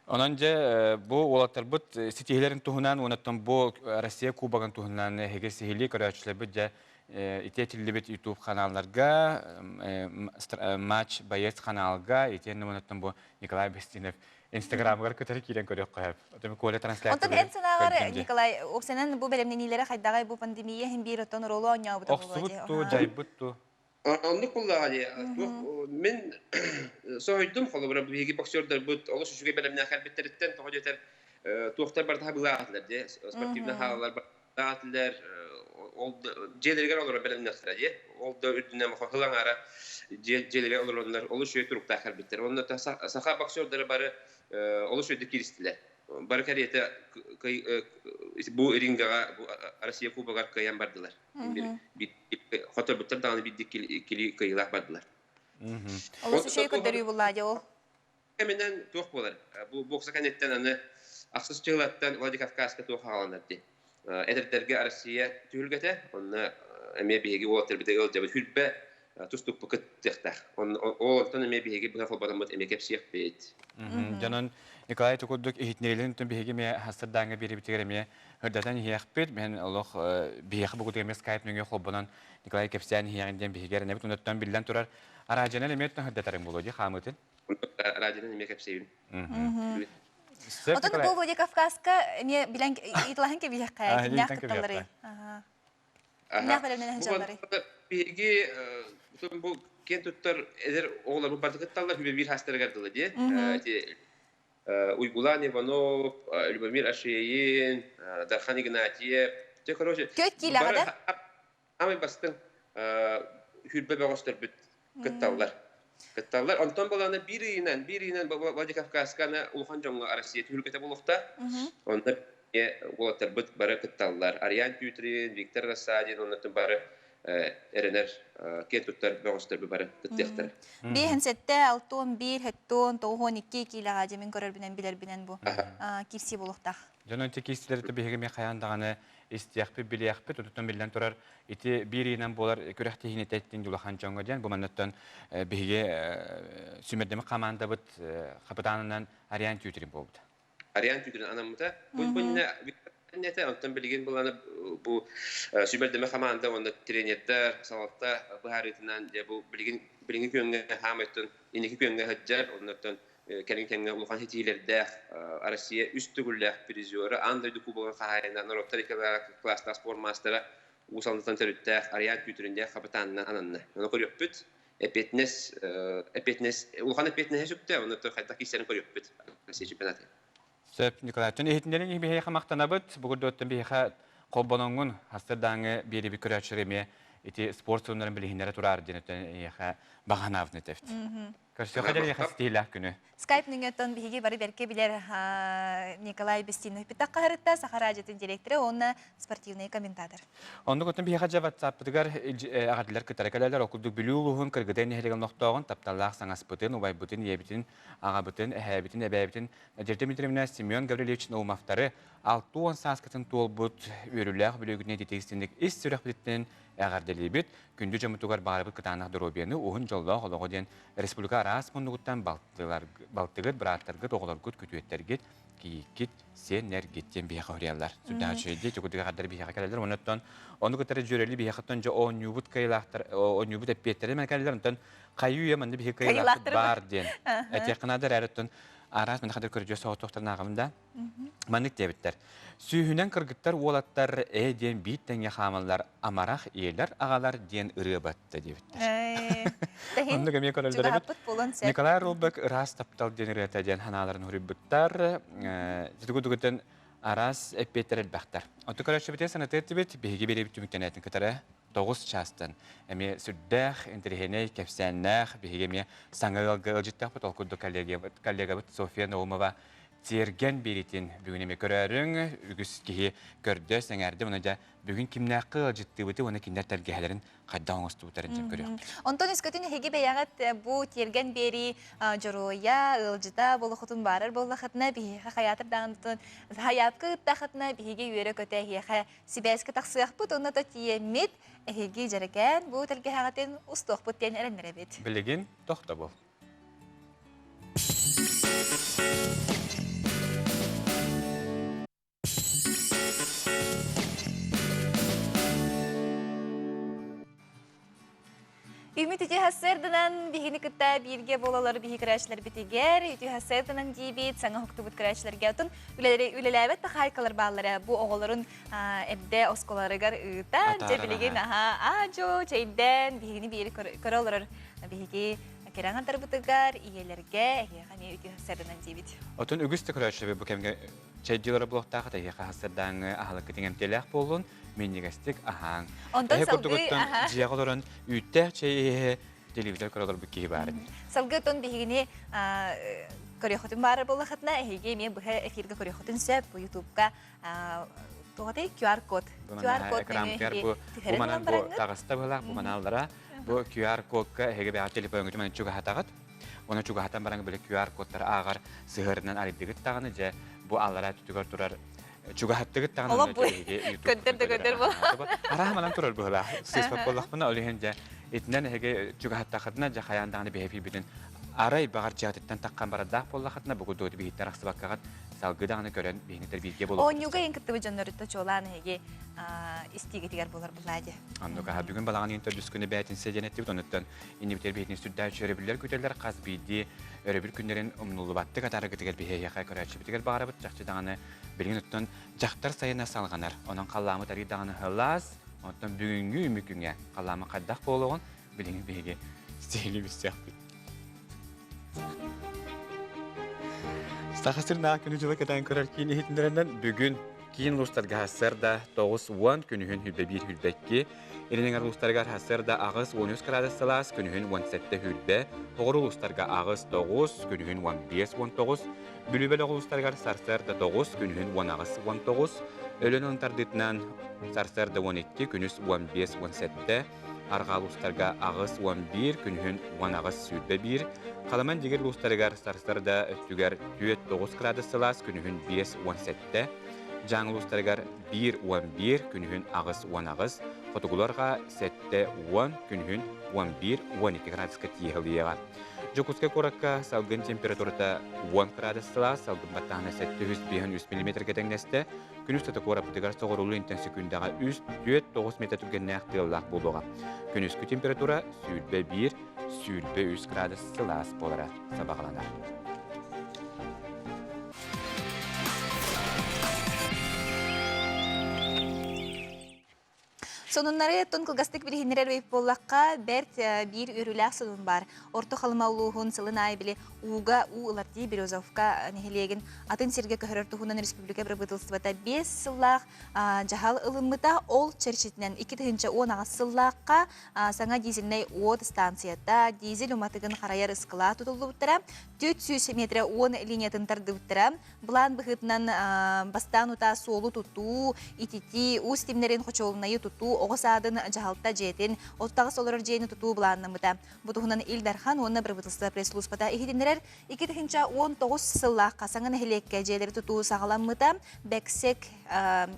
Онон дьэ бу уолаттарбыт ситиһиилэрин туһунан уонна бу Россия Кубогын туһунан эһиги сиһилии көрөөччүлэрбит дьэ ити этиллибит YouTube ханаалларга матч боец ханаалга итиэннэ уонна бу Николай Бестинов Инстаграмыгар кытары киирэн көрүөххэ сөп. Отон Коля трансляция. Онтон эн санааҕар Николай, оксанан бу бэлэмнэниилэрэ хайдаҕай бу пандемия иһин биир оттон оруолу оонньообута буолуо дии. Охсубут ту, дьайбыт ту. Оннук буллаҕа дии. Мин соһуйдум, холобура, биһиги боксердарбыт олус үчүгэй бэлэмнээх кэлбиттэриттэн, тоҕо диэтэр, туохтар барыта былаатылар дии, спортивный хаалалар барытаатылар, ол дьиэлэригэр олорор бэлэмнэхтэрэ дии. Ол да үрдүнэн хыл аҥаара дьиэлэригэр олороннор олус үчүгэй туруктаах кэлбиттэр. Онно саха боксердара бары олус үчүгэйдик кииристилэр. Бары кэриэтэ бу рингаҕа Россия Кубогар кыайан бардылар. Хоторбуттар даҕаны биирдик кили кыайыылаах бардылар. Олус үчүгэй көрдөрүү булла дии ол. Кэминэн туох буолар? Бу бокса кэнниттэн аны ахсыс дьылаттан Владикавказка туох аҕаланар дии. Эдэрдэргэ Россия түһүлгэтэ, онно эмиэ биһиги уолаттарбыт ыалдьабыт хүрбэ тустукпу кыттыахтаах. Ол онтон эмиэ биһиги быһа холботоммут эмиэ кэпсиэхпит. Дьонон Николай курдук иһитиннэриилэрин биһиги эмиэ хастырдааҥҥа биэрибитигэр эмиэ ырдатан иһиэхпит. Мен олох биһиэхэ бугутугар эмиэ скайп нөҥүө холбонон Николай кэпсээн иһиэҕин диэн биһиги эрэнэбит. Онуттан биллэн турар араадьыйанан эмиэ ырдатарым буолуо дии хаамыытын. Араадьыйанан эмиэ кэпсиибин. Отон бу Владикавказка эмиэ билэн ыйыталаһан кэбиһиэххэ кимнээх кытталларый? Кимнээх бэлэмнэнэн сылдьалларый? Биһиги бу киэн туттар эдэр оҕолорбут барыта кытталлар хүбэ биир хаастарыгар дылы дии. Ити Уйгулан Иванов, Любомир Ашеин, Дархан Игнатьев. Те, короче, Төт киилэҕэ да? Самый бастыҥ хүрбэ бөҕөстөрбүт кытталлар. Кытталлар. Онтон баланы биир ыйынан, биир ыйынан Владикавказка улахан дьоҥҥо Россия түһүлгэтэ буолуохта. Онно уолаттарбыт бары кытталлар. Ариан Тютрин, Виктор Рассадин, оннотун бары эрэнэр киэн туттар бөҕөстөрбүт бары кыттыахтара. Биэһин сэттэ, алтыан биир, хэттуон, тоҕуһуон икки киилэҕэ дьэ мин көрөрбүнэн билэрбинэн бу киирсии буолуохтаах. Дьон ити киирсиилэритэ биһиги эмиэ хайаан даҕаны истиэхпит, билиэхпит, утутун биллэн турар ити биир ыйынан буолар күрэхтэһиини тэттин улахан дьоҥҥо диэн бу манныттан биһиги сүмэрдэмик хамаандабыт хапытаанынан Ариан Тютрин буолбута. Ариан Тютрин анаммыта. Бу этэ, онтон билигин буланы бу сүбэрдэмэ хамаанда уонна тренердэр, салалта быһаарыытынан дьэ бу билигин билиҥҥи күөҥҥэ хаамайтын инники күөҥҥэ сылдьар, оннуттан кэлин кэмҥэ улахан ситиһиилэрдээх Россия үс төгүллээх призера, аан дойду кубогын хаһаайына, норуоттар кылаастаах спорт маастара Уус Алдантан төрүттээх Ариан Күүтүрүндээх хапытаанынан ананна. Ону көрүөхпүт. эппиэтинэс эппиэтинэс улахан эппиэтинэһи сүктэ, онно хайдах киирсэрин көрүөхпүт Россия чемпионаты. Сөп, Николай. Төн иһитиннэрин иһин биһиэхэ махтанабыт. Бугурдуоттан биһиэхэ холбоноҥҥун хастырдааҥы биэриби көрөөччүлэр эмиэ ити спорт сонуннарын билиһиннэрэ тураар диэн өттөн эйиэхэ баҕанаабытын этэбит. Көрсүөххэ диэри эйиэхэ ситиһиилээх күнү. Скайп нөҥүөттэн биһиги бары бэркэ билэр Николай Бестинов питах хаһарытта Саха радиотын директора уонна спортивный комментатор. Оннук оттон биһиэхэ дьэ WhatsApp-пытыгар эҕэрдэлэр кытары кэлэлэр. Ол курдук Бүлүү улууһун Кыргыдай нэһилиэгин олохтооҕун тапталлаах саҥаспытын, убайбытын, ийэбитин, аҕабытын, эһээбитин, эбээбитин Надежда Дмитриевна Семен Гаврильевич Наумовтары 60 сааскытын туолбут үөрүүлээх бүлүүгүнэ ититик ис сүрэхпититтэн эҕэрдэлиибит. Күндү дьоммутугар баҕарабыт кытаанах доруобуйаны, уһун дьоллоох олоҕу диэн республика араас муннугуттан балтыгыт, бырааттаргыт, оҕолоргут, күтүөттэргит, кийииккит, сиэннэргит диэн биһиэхэ уһуйаллар. Сүрдээх үчүгэйдик, чукурдук эҕэрдэлэр биһиэхэ кэлэллэр. Онон ону кытары дьүөрэлии биһиэхэттэн дьэ оонньуубут кыайыылаахтар, оонньуубут эппиэттэрэ мэн кэлэллэр. Онтон хайыы үйэ манна биһиги кыайыылаахпыт баар диэн этиэххэ наада эрээри оттон араас мин хадыр көрдьүө соҕотохторун ааҕабын да. Маннык диэбиттэр. Сүүһүнэн кыргыттар уолаттар ээ диэн биир тэҥҥэ хаамаллар амарах ийэлэр аҕалар диэн ырыа батта диэбиттэр. Оннук эмиэ көрөллөр эбит. Николай Рубек ыраас таптал диэн ырыата диэн ханааларын хуруйбуттар. Тугу-тугутан араас эппиэттэр элбэхтэр. Оттон көрөөччүбүтүгэр санатыа этибит, биһиги биэрэбит түмүктэнээтин кытары тоҕус чаастан эмиэ сүрдээх интэриэһинэй кэпсээннээх биһиги эмиэ саҥа ыалга ыалдьыттаахпыт ол курдук коллегабыт Софья Наумова тиэргэн биэритин бүгүн эмиэ көрөөрүҥ үгүс киһи көрдө сэҥээрдэ уонна дьэ бүгүн кимнээххэ ыалдьыттыыбыты уонна кинилэр тэлгэһэлэрин хайдах оҥостубуттарын дьэ көрүөхпүт. Онтон өскөтүн эһиги бэйэҕит бу тиэргэн биэрии дьоруойа, ыалдьыта болохутун баарар буоллахытына биһиэхэ хайаатар даҕаны хайаапка ыыттахытына биһиги үөрэ-көтө эһиэхэ сибээскэ тахсыахпыт уонна то тиийэммит эһиги дьэрэкээн бу тэлгэһэҕитин устуохпут диэн эрэннэрэбит. Билигин тохтобул. Үмүт үтүө сарсыарданан биһигини кытта бииргэ буолалар биһи көрөөччүлэрбитигэр үтүө сарсыарданан диибит саҥа уһуктубут көрөөччүлэргэ отун үлэлээбэт да хаайкалар бааллара бу оҕолорун эрдэ оскуолаларыгар ыытан дьэ билигин аһаа аа-дьуо чэйдээн биһигини биири көрө олорор биһиги кэрэ аҥардарбытыгар ийэлэргэ эһиэхэ эмиэ үтүө сарсыарданан диибит. Отун үгүс да көрөөччүлэр бу кэмҥэ чэйдиилэрэ буолуохтаах эһиэхэ сарсыардааҥҥы аһылыккытын эмтиэлээх буоллун минньигэстик аһааҥ. Онтон Эһэ салгыы курдугуттан аһа. дьиэҕэ олорон үүттээх чэй иһэ телевизор көрө олорбут киһи баар ини. Салгыы оттон биһигини көрүөххүтүн баарар буоллахытына, эһиги эмиэ быһа эфиргэ көрүөххүтүн сөп. Бу ютубка туохатай QR-код. QR-код Экранкар бу бу манан бу таҕыста быһылаах бу манааллара бу QR-кодка эһиги бэҕэ телефоҥҥутун манан чугаһатаҕыт. Оны чугаһатан баран били QR-кодтары ааҕар сыһыарынан арыйдыгыт даҕаны дьэ бу аллараа түтүгэр турар чугаһаттыгыт даҕаны Олох бу көндөр да көндөр буолла. Араһа манан турар быһылаах. Сыыспат буоллахпына ол иһин дьэ итинэн эһиги чугаһаттахытына дьэ хайаан даҕаны биһи эфирбитин арай баҕар дьиэҕититтэн таххан барардаах буоллахытына бу курдук биһиттэн арахсыбаккаҕыт салгыы даҕаны көрөн биһиниттэр бииргэ буолуохпут. Оонньууга ең кыттыбыт дьоннорутта чуолаан эһиги истиигитигэр буолар булаа дии. Оннук аха бүгүн балаҕан ыйын төрдүс күнэ бээтинсэ диэн эттибит онуттан иннибитигэр биһитини сүрдээх үчүгэй өрөбүллэр күтэллэр хас биирдии өрөбүл күннэрин умнуллубаттык атаараргытыгар биһиэхэ көрөөччүбүтүгэр баҕарабыт чахчы даҕаны билигин оттон дьахтар сайына салҕанар онон халлааммыт арыый даҕаны сылаас оттон бүгүҥҥү үмүкүҥэ халлааммыт хайдах буолуоҕун билигин биһиги сиһилии билсиэхпит Саха сиринээҕи күнү-дьылы кэтээн көрөр киин иһитиннэринэн бүгүн киин улуустарга сарсыарда 9-10, күнүһүн 101-102, Илин эҥэр улуустарыгар сарсыарда 8-13 градус сылаас, күнүһүн 17-20, Хоҕур улуустарга 8-9, күнүһүн 15-19, Бүлүү бөлөх улуустарыгар сарсыарда 9, күнүһүн 18-19, Өлөөн онон тардыытынан сарсыарда 12, күнүс 15-17, Арҕаа улуустарга 8-11, күнүһүн 18-21, Халаман Дигир улуустарыгар сарсыарда өттүгэр 4-9 градус сылаас, күнүһүн 5-17, Дьааҥы улуустарыгар 1-11, күнүһүн 8-18, хотугуларга 7-10, күнүһүн 11-12 градуска тиийэ Дьокуускай куоракка салгын температурата 10 градус сылаас, салгын баттааһына 753 миллиметргэ тэҥнэстэ. Күн устата куораппытыгар соҕуруулуу интэн секундаҕа 3, 4, 9 метр түргэннээх тыаллаах буолуоҕа. Күнүскү температура 21, 23 градус сылаас буолара сабаҕаланар. Сонуннары тун кылгастык билиһиннэрэр эбит буоллахха, бэрт биир үөрүүлээх сонун баар. Орто Халыма улууһун сылын аайы били ууга уу ылар дии Березовка нэһилиэгин атын сиргэ көһөрөр туһунан республика бырабыыталыстыбата 5 сыллаах дьаһал ылыммыта. Ол чэрчитинэн 2018 сыллаахха саҥа дизельнэй уот станцията, дизель уматыгын харайар ыскылаат тутуллубуттара, 400 метрэ уон линиятын тардыбыттара. Былаан быһыытынан бастаан утаа суолу тутуу, ититии, уу ситимнэрин хочуолунайы тутуу, оҕо саадын дьаһалта дьиэтин, оттаҕас олорор дьиэни тутуу былааннаммыта. Бу туһунан Ил Дархан уонна Бырабыыталыстыба пресс-службата иһитиннэрэр. 2019 сыллаахха саҥа нэһилиэккэ дьиэлэри тутуу саҕаламмыта. Бэксек,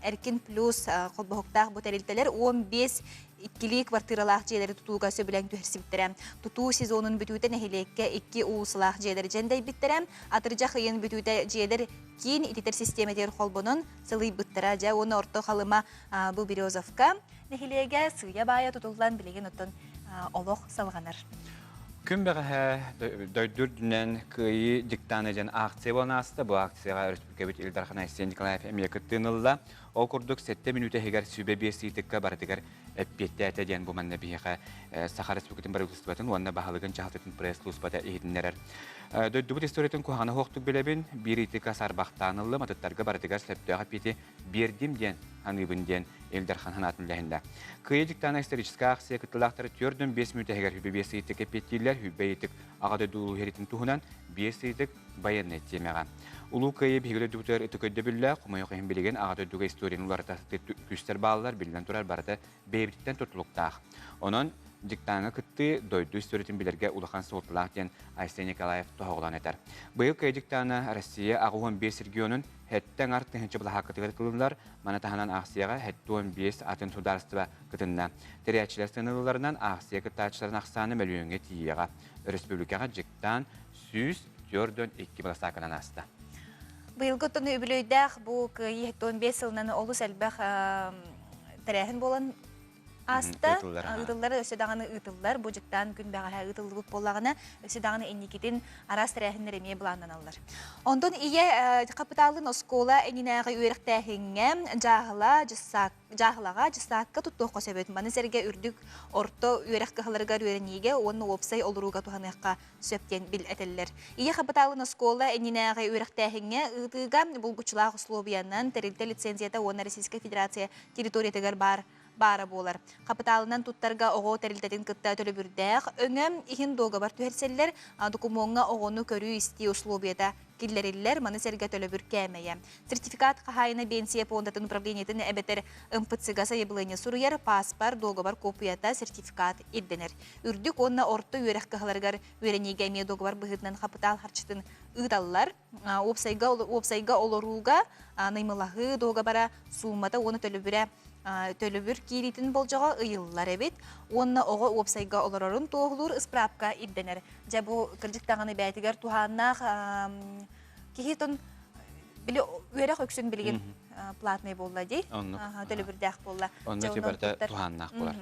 Эркин Плюс холбоһуктаах бу тэрилтэлэр 15 иккилии квартиралаах дьиэлэри тутууга сөбүлэҥ түһэрсибиттэрэ. Тутуу сезонун бүтүүтэ нэһилиэккэ икки уулусалаах дьиэлэр дьэндэйбиттэрэ. Атырдьах ыйын бүтүүтэ дьиэлэр киин ититэр систиэмэтигэр холбонон сылыйбыттара. Дьэ уонна Орто Халыма бу Березовка нэһилиэгэ сыыйа-баайа тутуллан билигин оттон олох салҕанар. Күн бэҕэһээ дойду үрдүнэн Кыайыы диктана диэн акция буолан ааста. Бу акцияҕа өрөспүүбүлүкэбит Ил Дархан Айсен Николаев эмиэ кыттыыны ылла. Ол курдук сэттэ мүнүүтэ иһигэр сүбэ биэс ыйытыкка барытыгар эппиэттээтэ диэн бу манна биһиэхэ Саха Республикатын Бырабыыталыстыбатын уонна баһылыгын дьаһалтатын пресс-службата иһитиннэрэр. Дойдубут историятын куһаҕана суохтук билэбин, биир ыйытыкка саарбахтаан ыллым, атыттарга барытыгар сөптөөх эппиэти биэрдим диэн саныыбын диэн Ил Дархан санаатын үллэһиннэ. Кыайыы диктана историческай аахсыйа кыттыылаахтара 4-5 мүнүүтэ иһигэр сүбэ биэс ыйытык эппиэттииллэр, сүбэ ыйытык Аҕа дойду улуу иһэритин туһунан биэс ыйытык байыаннай тиэмэҕэ. Улуу Кыайыы биһиги дойдубутугар ытык өйдөбүллээх, хомойуох иһин билигин Аҕа дойдуга историяны уларыта сатыыр күүстэр бааллар, биллэн турар, барыта бэйэбититтэн тутулуктаах. Онон диктаҥҥа кыттыы дойду историятын билэргэ улахан суолталаах диэн Айсен Николаев тоһоҕолоон этэр. Быйыл Кыайыы диктана Россия 85 регионун сэттэ аҥар тыһыынча былаһааккатыгар ылыллар, маны таһынан аахсыйаҕа 75 атын судаарыстыба кытынна. Тэрийээччилэр сыаналыылларынан аахсыйа кыттааччыларын ахсаана мөлүйүөҥҥэ тиийиэҕэ. Өрөспүүбүлүкэҕэ дьыктаан 142 быласааканан ааста. Быйылгы оттон үбүлүөйдээх бу Кыайыы 75 сылынан олус элбэх тэрээһин буолан ааста. Ыытыллар өссө даҕаны ыытыллар. Бу дьыктаан күн бэҕэһээ ыытыллыбыт буоллаҕына, өссө даҕаны инникитин араас тэрээһиннэр эмиэ былааннаналлар. Онтон ийэ хапытаалын оскуола иҥинээҕи үөрэхтээһиҥҥэ дьааһыла, дьыссаак дьааһылаҕа, дьыссаакка туттуохха сөбүт. Маны сэргэ үрдүк орто үөрэх кыһаларыгар үөрэниигэ уонна уопсай олорууга туһаныахха сөп диэн бил этэллэр. Ийэ хапытаалын оскуола иннинээҕи үөрэхтээһиҥҥэ ыытыыга булгуччулаах услуобуйанан тэрилтэ лицензията уонна Российскай Федерация территориятыгар баар баара буолар. Хапытаалынан туттарга оҕо тэрилтэтин кытта төлөбүрдээх өҥө иһин дуогабар түһэрсэллэр, докумуоҥҥа оҕону көрүү-истии услуобуйата киллэриллэр, маны сэргэ төлөбүр кээмэйэ. Сертификат хаһаайына биэнсийэ пуондатын управлениетын эбэтэр МПЦ-га сайабылыанньа суруйар, пааспар, дуогабар куоппуйата, сертификат ирдэнэр. Үрдүк уонна орто үөрэх кыһаларыгар үөрэниигэ эмиэ дуогабар быһыытынан хапытаал харчытын ыыталлар. Уопсайга, уопсайга олорууга наймылаһыы дуогабара суумата уонна төлөбүрэ төлөбүр киириитин болдьоҕо ыйыллар эбит уонна оҕо уопсайга олорорун туоһулуур ыспыраапка ирдэнэр. Дьэ бу кырдьык даҕаны бэйэтигэр туһааннаах киһи тон били үөрэх үксүн билигин платный буолла дии төлөбүрдээх буолла. Онно барыта туһааннаах буолар.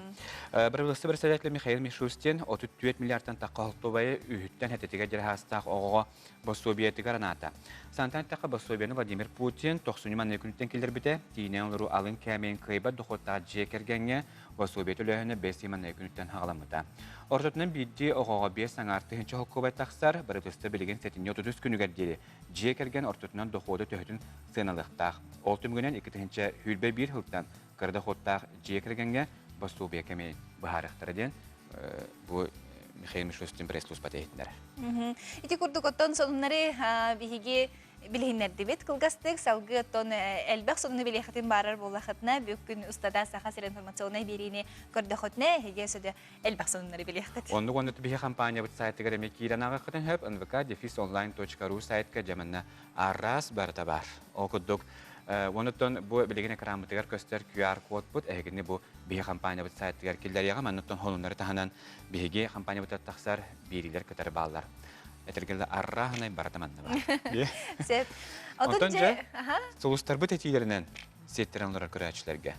Бырабыыласта председатель Михаил Мишустин 34 миллиардтан тахха холтуобайы үһүттэн хэтэтигэр дьараһаастаах оҕоҕо босуобуйатыгар анаата. Сантан эттэххэ босуобуйаны Владимир Путин тохсунньу маннык күнүттэн киллэрбитэ. Тиинэн олоруу алын кээмэйин кыайбат дохуоттаах дьиэ кэргэҥҥэ босуобуйа төлөөһүнэ бэс ый маннык күнүттэн хаҕаламмыта. Ортотунан биирдии оҕоҕо биэс аҥаар тыһыынча холкуобай тахсар, бырабыыталыстыба билигин сэтинньи 33 күнүгэр диэри дьиэ кэргэн ортотунан дохуоду төһөтүн сыаналыахтаах. Ол түмүгүнэн 2021 сылтан кыра дохуоттаах дьиэ кэргэҥҥэ босуобуйа кэмин быһаарыахтара диэн бу Михаил Мишустин пресс-службата иһитиннэрэр. Ити курдук оттон сонуннары биһиги билиһиннэрдибит кылгастык салгыы оттон элбэх сонуну билиэххитин баарар буоллахытына бүгүн устата Саха сирин информационнай биэриини көрдөхөтүнэ эһиги өссө элбэх сонуннары билиэххит. Оннук онно биһи компаниябыт сайтыгар эмиэ киирэн ааҕыаххытын сөп nvk-online.ru сайтка дьэ манна араас барыта баар. Ол курдук онуттан бу билигин экранмытыгар көстөр QR-кодпут эһигини бу биһи компаниябыт сайтыгар киллэриэҕэ манныттан сонуннары таһынан биһиги компаниябытыгар тахсар биэриилэр кытары бааллар. Этэргэ аррааһынай барыта манна баар. Сөп. Онтон дьэ сулустарбыт этиилэринэн сиэттэрэн олорор көрөөччүлэргэ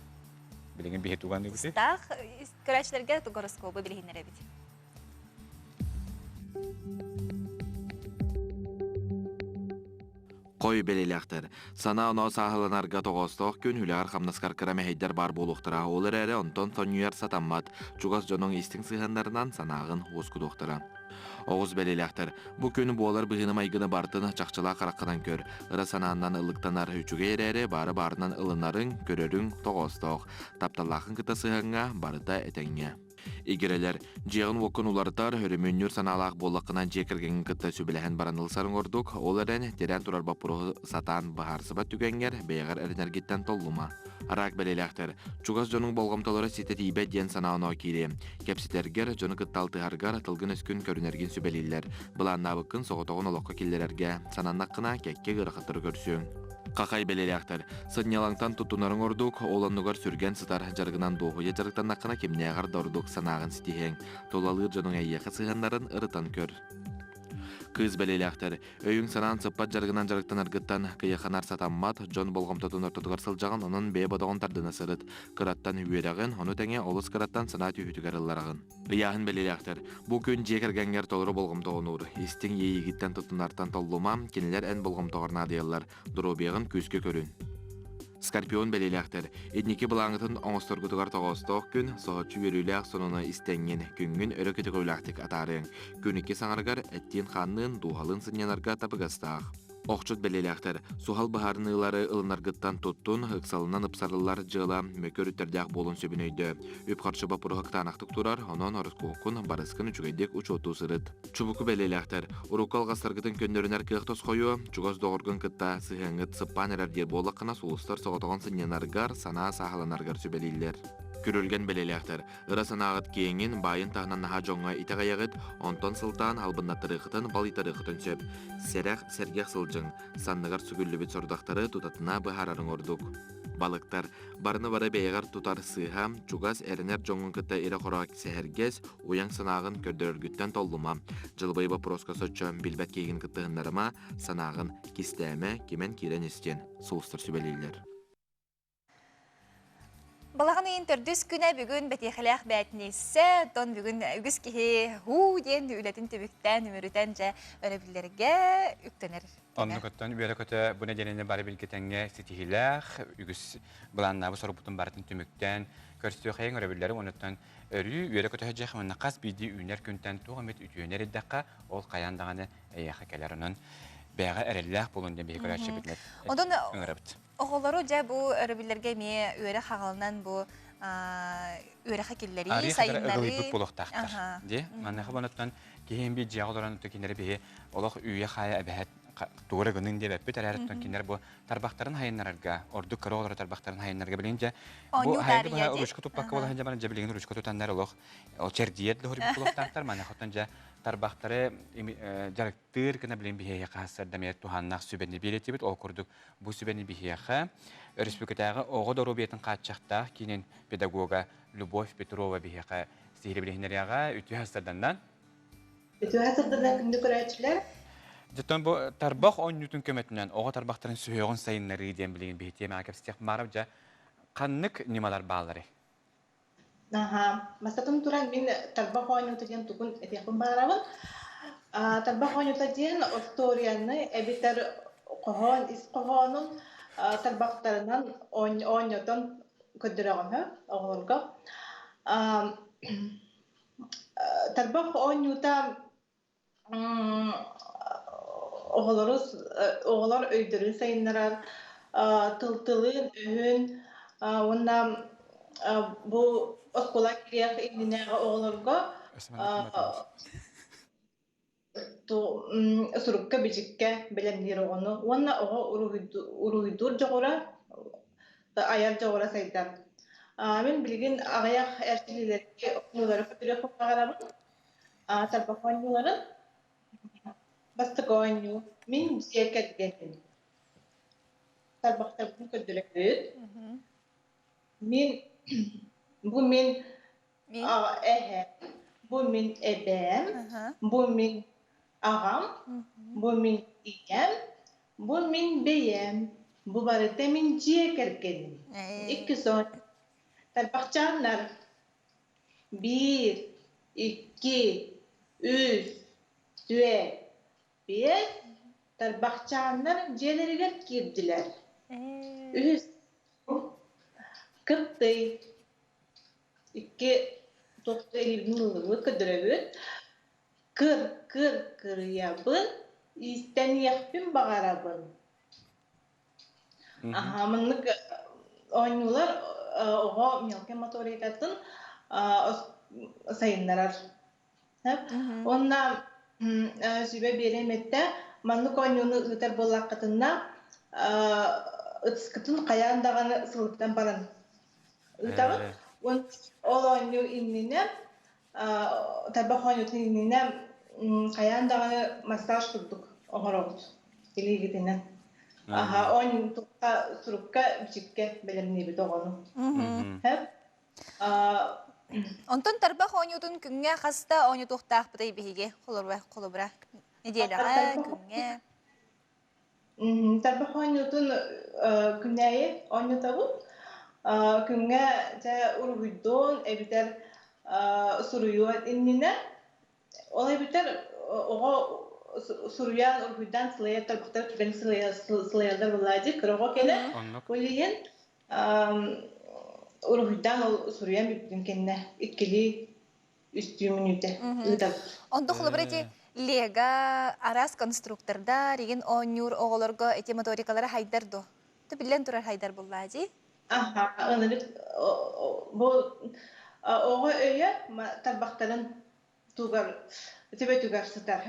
билигин биһи туганыыбытый? Таах көрөөччүлэргэ гороскобу билиһиннэрэбит. Хой бэлиэлээхтэр. Санаа-оноо сааһыланарга тоҕоостоох күн үлэҕэр-хамнаскар кыра мэһэйдэр баар буолуохтара. Ол эрээри онтон сонньуйар сатаммат. Чугас дьонуҥ истиҥ сыһыаннарынан санааҕын уоскутуохтара. Оҕус бэлиэлээхтэр. Бу күн буолар быһыыны-майгыны барытын чахчылаах хараххынан көр. Ыра санааннан ылыктанар үчүгэй эрээри баары баарынан ылынарыҥ, көрөрүҥ тоҕоостоох. Тапталлааххын кытта сыһыаҥҥа барыта этэҥҥэ. Игирэлэр, дьиэҕин-уоккун уларытар, өрөмүөннүүр санаалаах буоллаххына дьиэ кэргэҥҥин кытта сүбэлэһэн баран ылсарыҥ ордук, ол эрэн тирээн турар боппуруоһу сатаан быһаарсыбат түгэҥҥэр бэйэҕэр эрэнэргиттэн толлума. Араак бэлиэлээхтэр, чугас дьонуҥ болҕомтолоро ситэ тиийбэт диэн санаа-оноо киириэ. Кэпсэтэргэр, дьону кытта алтыһаргар, тылгын-өскүн көрүнэргин сүбэлииллэр. Былааннаабыккын соҕотоҕун олоххо киллэрэргэ сананнаххына, кэккэ ыарахаттары көрсүөҥ. Хахай бэлиэлээхтэр, сынньалаҥтан туттунарыҥ ордук, ол оннугар сүргэн сытар дьарыгынан дуоһуйа дьарыктаннаххына кимнээҕэр да ордук санааҕын ситиһиэҥ. Тулалыыр дьонуҥ эйиэхэ сыһыаннарын ырытан көр. Кыыс бэлиэлээхтэр, өйүҥ-санаан сыппат дьарыгынан дьарыктанаргыттан кыйаханар сатаммат, дьон болҕомтотун ортотугар сылдьаҕын, онон бэйэ бодоҕун тардына сырыт. Кыраттан үөрэҕин, ону тэҥэ олус кыраттан санаа түһүүтүгэр ыллараҕын. Ыйааһын бэлиэлээхтэр. Бу күн дьиэ кэргэҥҥэр толору болҕомтоҕун уур. Истиҥ иэйиигиттэн туттунартан толлума, кинилэр эн болҕомтоҕор наадыйаллар. Доруобуйаҕын күүскэ көрүн. Скорпион бэлиэлээхтэр. Инники былааҥҥытын оҥосторгутугар тоҕоостоох күн, соһуччу үөрүүлээх сонуну истэҥҥин, күҥҥүн өрө көтөҕүүлээхтик атаарыаҥ. Күн икки саҥарыгар эттиин-хаанныын, дууһалыын сынньанарга табыгастаах. Охчут бэлиэлээхтэр, суһал быһаарыныылары ылынаргыттан туттун, ыксалынан ыпсарыллар дьыала мөкү өрүттэрдээх буолуон сөбүн өйдөө. Үп-харчы боппуруоһа кытаанахтык турар, онон ороскуоккун, барыскын үчүгэйдик учуоттуу сырыт. Чубуку бэлиэлээхтэр, урукку алҕастаргытын көннөрүнэр кыах тосхойуо, чугас доҕоргун кытта сыһыаҥҥыт сыппаан эрэр диир буоллаххына, сулустар соҕотоҕун сынньанаргар, санаа сааһыланаргар сүбэлииллэр. Күрүлгэн бэлиэлээхтэр, Ыра санааҕыт киэҥин, баайын таһынан наһаа дьоҥҥо итэҕэйэҕит, онтон сылтаан албыннаттарыаххытын, балыйтарыаххытын сөп. Сэрэх, сэргэх сылдьыҥ, санныгар сүгүллүбүт сорудахтары тутатына быһаарарыҥ ордук. Балыктар, барыны бары бэйэҕэр тутар сыыһа, чугас, эрэнэр дьоҥҥун кытта ирэ-хоро сэһэргэс, уйаҥ санааҕын көрдөрөргүттэн толлума. Дьылбай боппуруоска соччо билбэт киһигин кыттыһыннарыма, санааҕын кистээмэ, кимэн киирэн истиэн, сулустар сүбэлииллэр. Балаҕан ыйын төрдүс күнэ бүгүн бэтиэхэлээх бээтиниссэ, оттон бүгүн үгүс киһи һуу диэн үлэтин түбүктээн, үмүрүтэн дьэ өрөбүллэргэ үктэнэр. Оннук оттон үөрэ-көтө бу нэдиэлэни бары билгэ тэҥҥэ ситиһиилээх, үгүс былааннаабы сорукпутун барытын түмүктээн көрсүөххэйиҥ өрөбүллэри онуттан өрүү үөрэ-көтө сылдьыах уонна хас биирдии үүнэр күнтэн туох эмит үтүөнү эрэйдэххэ, ол хайаан даҕаны эйиэхэ кэлэр. Онон бэйэҕэ эрэллээх буолун диэн биһиги көрөөччүбүтүнэн ыҥырабыт. Оҕолору дьэ бу өрөбүллэргэ эмиэ үөрэх аҕалынан бу үөрэххэ киллэрии, сайыннарыы. Ыгылыйбыт буолуохтаахтар. Дии. Маныаха бонуттан киһи биир дьиэҕэ олорон кинилэри биһи олох үүйэ-хаайа эбэһэт тугу эрэ гыныҥ диэбэппит эрээриттэн кинилэр бу тарбахтарын хайыннарарга, ордук кыра оҕолору тарбахтарын хайыннарга билигин дьэ бу хайгы быһа ручка туппакка буола сылдьан баран дьэ билигин ручка тутаннар олох ол чэрдийэр да буолуохтаахтар. Маныаха дьэ тарбахтары дьарык тыыр гына билин биһиэхэ хаһыстарда эмиэ туһааннаах сүбэни биэрэтибит. Ол курдук бу сүбэни биһиэхэ өрөспүүбүлүкэтээҕи оҕо доруобуйатын хааччахтаах киинин педагога Любовь Петрова биһиэхэ сиһилии билиһиннэриэҕэ. Үтүө хастарданнан. Үтүө хастарданнан күндү көрөөччүлэр. Дьоттон бу тарбах оонньуутун көмөтүнэн оҕо тарбахтарын сүһүөҕүн сайыннарыы диэн билигин биһи тиэмэҕэ кэпсэтиэх Маров дьэ ханнык ньымалар баалларый? Аһаа, бастатан туран мин тарбах оонньуута диэн тугун этиэхпин баҕарабын. Тарбах оонньуута диэн остуоруйаны эбэтэр хоһоон ис хоһоонун тарбахтарынан оонньотон көрдөрөҕүн оҕолорго. Тарбах оонньуута Оҕолору оҕолор өйдөрүн сайыннарар, тыл-тылын, өһүн уонна бу оскуола кириэх иннинээҕи оҕолорго сурукка-бичиккэ бэлэмниир оҕону уонна оҕо уруһуйдуур дьоҕура, айар дьоҕура сайдар. Мин билигин аҕыйах эрчиллиилэргэ оонньуулары көрүөхпүн баҕарабын. Тарбах оонньууларын Бастакы оонньуу Мин дьиэ кэргэним. Тарбахтарбын көрдөрөбүт. Мин бу мин эһэм, бу мин эбээм, бу мин аҕам, бу мин ийэм, бу мин бэйэм, бу барыта мин дьиэ кэргэним. Иккис оонньуу. Тарбахчааннар Биир, икки, үс, түөрт, биэс, Тарбахчааннар дьиэлэригэр киирдилэр. Үһүс Кыптый Икки туох да илиибин ыллыбыт, көрдөрөбүт. Кыр, кыр, кырыйабын, иистэниэхпин баҕарабын. Аха, маннык оонньуулар оҕо мелкой моторикатын сайыннарар. Уонна сүбэ биэриэм эттэ, маннык оонньууну ыытар буоллаххытына, ытыскытын хайаан даҕаны сылытан баран ыытабыт. Уонна ол оонньуу иннинэ, тарбах оонньуутун иннинэ хайаан даҕаны массаж курдук оҥоробут илиигитинэн. Аха, оонньуу сурукка, бичиккэ бэлэмниибит оҕону. Онтон тарбах оонньуутун күҥҥэ хаста оонньотуохтаахпытый биһиги холобура холобура нэдиэлэҕэ күҥҥэ Тарбах оонньуутун күннээйи оонньотобут. Күҥҥэ дьэ уруһуйдуон эбэтэр суруйуон иннинэ Ол эбэтэр оҕо суруйан, уруһуйдаан сылайар, тарбахтар түгэн сылайаллар буоллаа дии, кыра оҕо кэлэр. Ол иһин уруһуйдаан ол суруйан бүппүтүн кэннэ иккилии үстүү мүнүүтэ ыытабыт. Онто холобура ити Лего араас конструктордар игин оонньуур оҕолорго ити моторикалара хайдар дуо? Ту биллэн турар хайдар буоллаа дии. Аха, ынырык бу оҕо өйө тарбахтарын тугар төбөтүгэр сытар.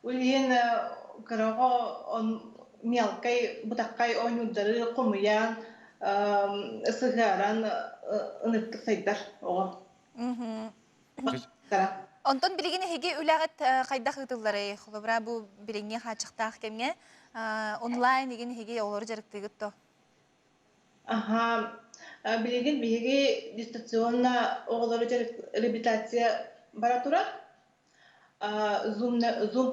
Ол иһин кыраҕа мелкай бытаххай оонньуурдары хомуйан сыһыаран ыныктык сайдар оҕо. Онтон билигин эһиги үлэҕит хайдах ыытылларый? Холобура бу билиҥҥи хааччахтаах кэмҥэ онлайн игин эһиги оҕолору дьарыктыыгыт то? Аһаа, билигин биһиги дистанционно оҕолору реабилитация бара турар. Zoom Zoom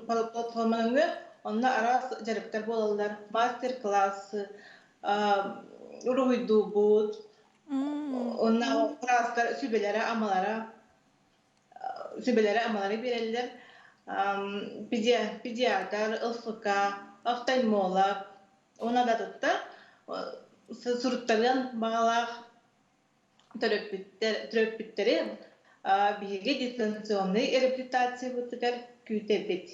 платформа нөҥүө онно араас дьарыктар буолаллар. Мастер-класс, уруһуйдуубут, онно кылаастар сүбэлэрэ-амалара сүбэлэри-амалары биэрэллэр. Педиатр, ЛФК, офтальмолог уонна да атыттар суруттарыан баҕалаах төрөппүттэр төрөппүттэри биһиги дистанционнай реабилитациябытыгар күүтэбит.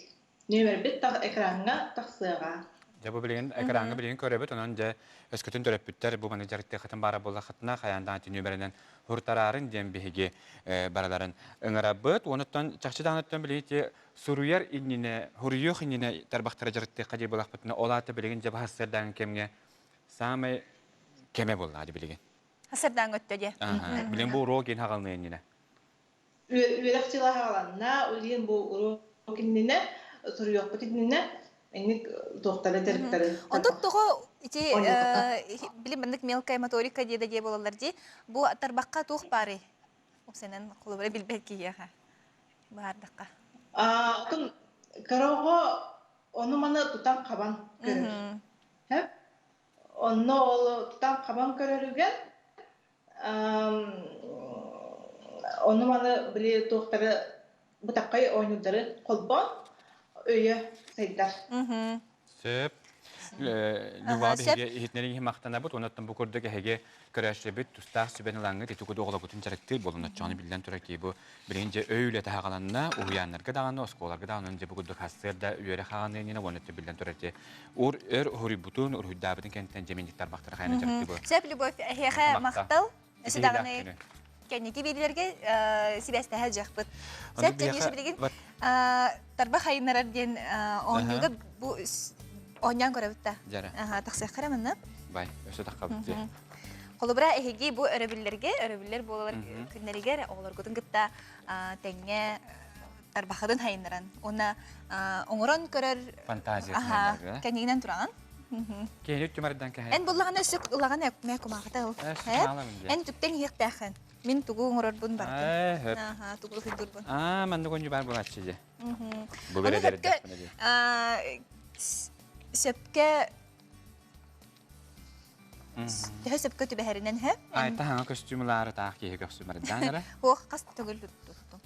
Нүөмэрбит экраҥҥа тахсыаҕа. Дьэ бу билигин экраҥҥа билигин көрөбүт, онон дьэ өскөтүн төрөппүттэр бу маны дьарыктыаххытын баара буоллаххытына хайаан нүөмэринэн хуртараарын диэн биһиги барыларын ыҥырабыт. Онуттан чахчы даҕаныттан билигин суруйар иннинэ, суруйуох иннинэ тарбахтара дьарыктыахха дии буоллахпытына, ол аата билигин дьэ баһассырдаан кэмҥэ саамай кэмэ буоллаа дии билигин. Хасырдаан өттө дии. Билигин бу уруок иин хаҕалныа иннинэ. Үөрэх дьыла хаҕаланна, улиин бу уруок иннинэ, суруйуохпут иннинэ инник туохтары дьарыктары. Онтон тоҕо ити били маннык мелкая моторика диэдэ диэ буолаллар дии. Бу тарбахха туох баарый? Упсанан холобура билбэт киһиэхэ. Баардахха. Отун кыра ону-маны тутан-хабан көрөр. Онно ол тутан-хабан көрөрүгэр ону-маны били туохтары бытаххай оонньуурдары холбоон өйө сайдар. Сөп. Люба биһиги иһитинэрин иһин махтанабыт. Онон бу курдук эһиги көрөөччүбүт тустаах сүбэни ылаҥҥыт ити курдук оҕолоргутун дьарыктыыр буолун оччоҕуна биллэн турар ки бу билигин дьэ өй үлэтэ хаҕаланна уһуйааннарга даҕаны оскуолаларга даҕаны дьэ бу курдук сарсыарда үөрэх хаҕаныа иннинэ уонна биллэн турар ки ур өр уһуруйбутун уруһуйдаабытын кэнниттэн дьэ минньиктар бахтара хайана дьарыктыы бу Сөп, Любовь, эһиэхэ махтал. Өссө даҕаны кэнники биэриилэргэ сибээстэһэ дьахпыт. Сөп, дьэ билигин тарбах айыннарар диэн оонньууга бу оонньоон көрөбүт да. Тахсыахха эрэ манна. Бай, өссө таххабыт дии. Холобура, эһиги бу өрөбүллэргэ, өрөбүллэр буолалар күннэригэр оҕолоргутун кытта тэҥҥэ тарбахытын хайыннаран уонна оҥорон көрөр фантазия кэннигинэн тураҕын. Киһини түмэрдэн кэһэн. Эн буллаҕына өссө ылаҕын мэ кумааҕыта ыл. Эн түктэн иһиэхтээххин. Мин тугу оҥорорбун барытын. Аха, тугу уруһуйдуурбун. Аа, маннык онньу баар буолааччы дии. Бу Ону сөпкө сөпкө төһө сөпкө түбэһэринэн һэ? Ай, таһаҥа көстүүм ылаары таах киһи көхсүмэрдээн эрэ. Ох, хас төгүл туттум.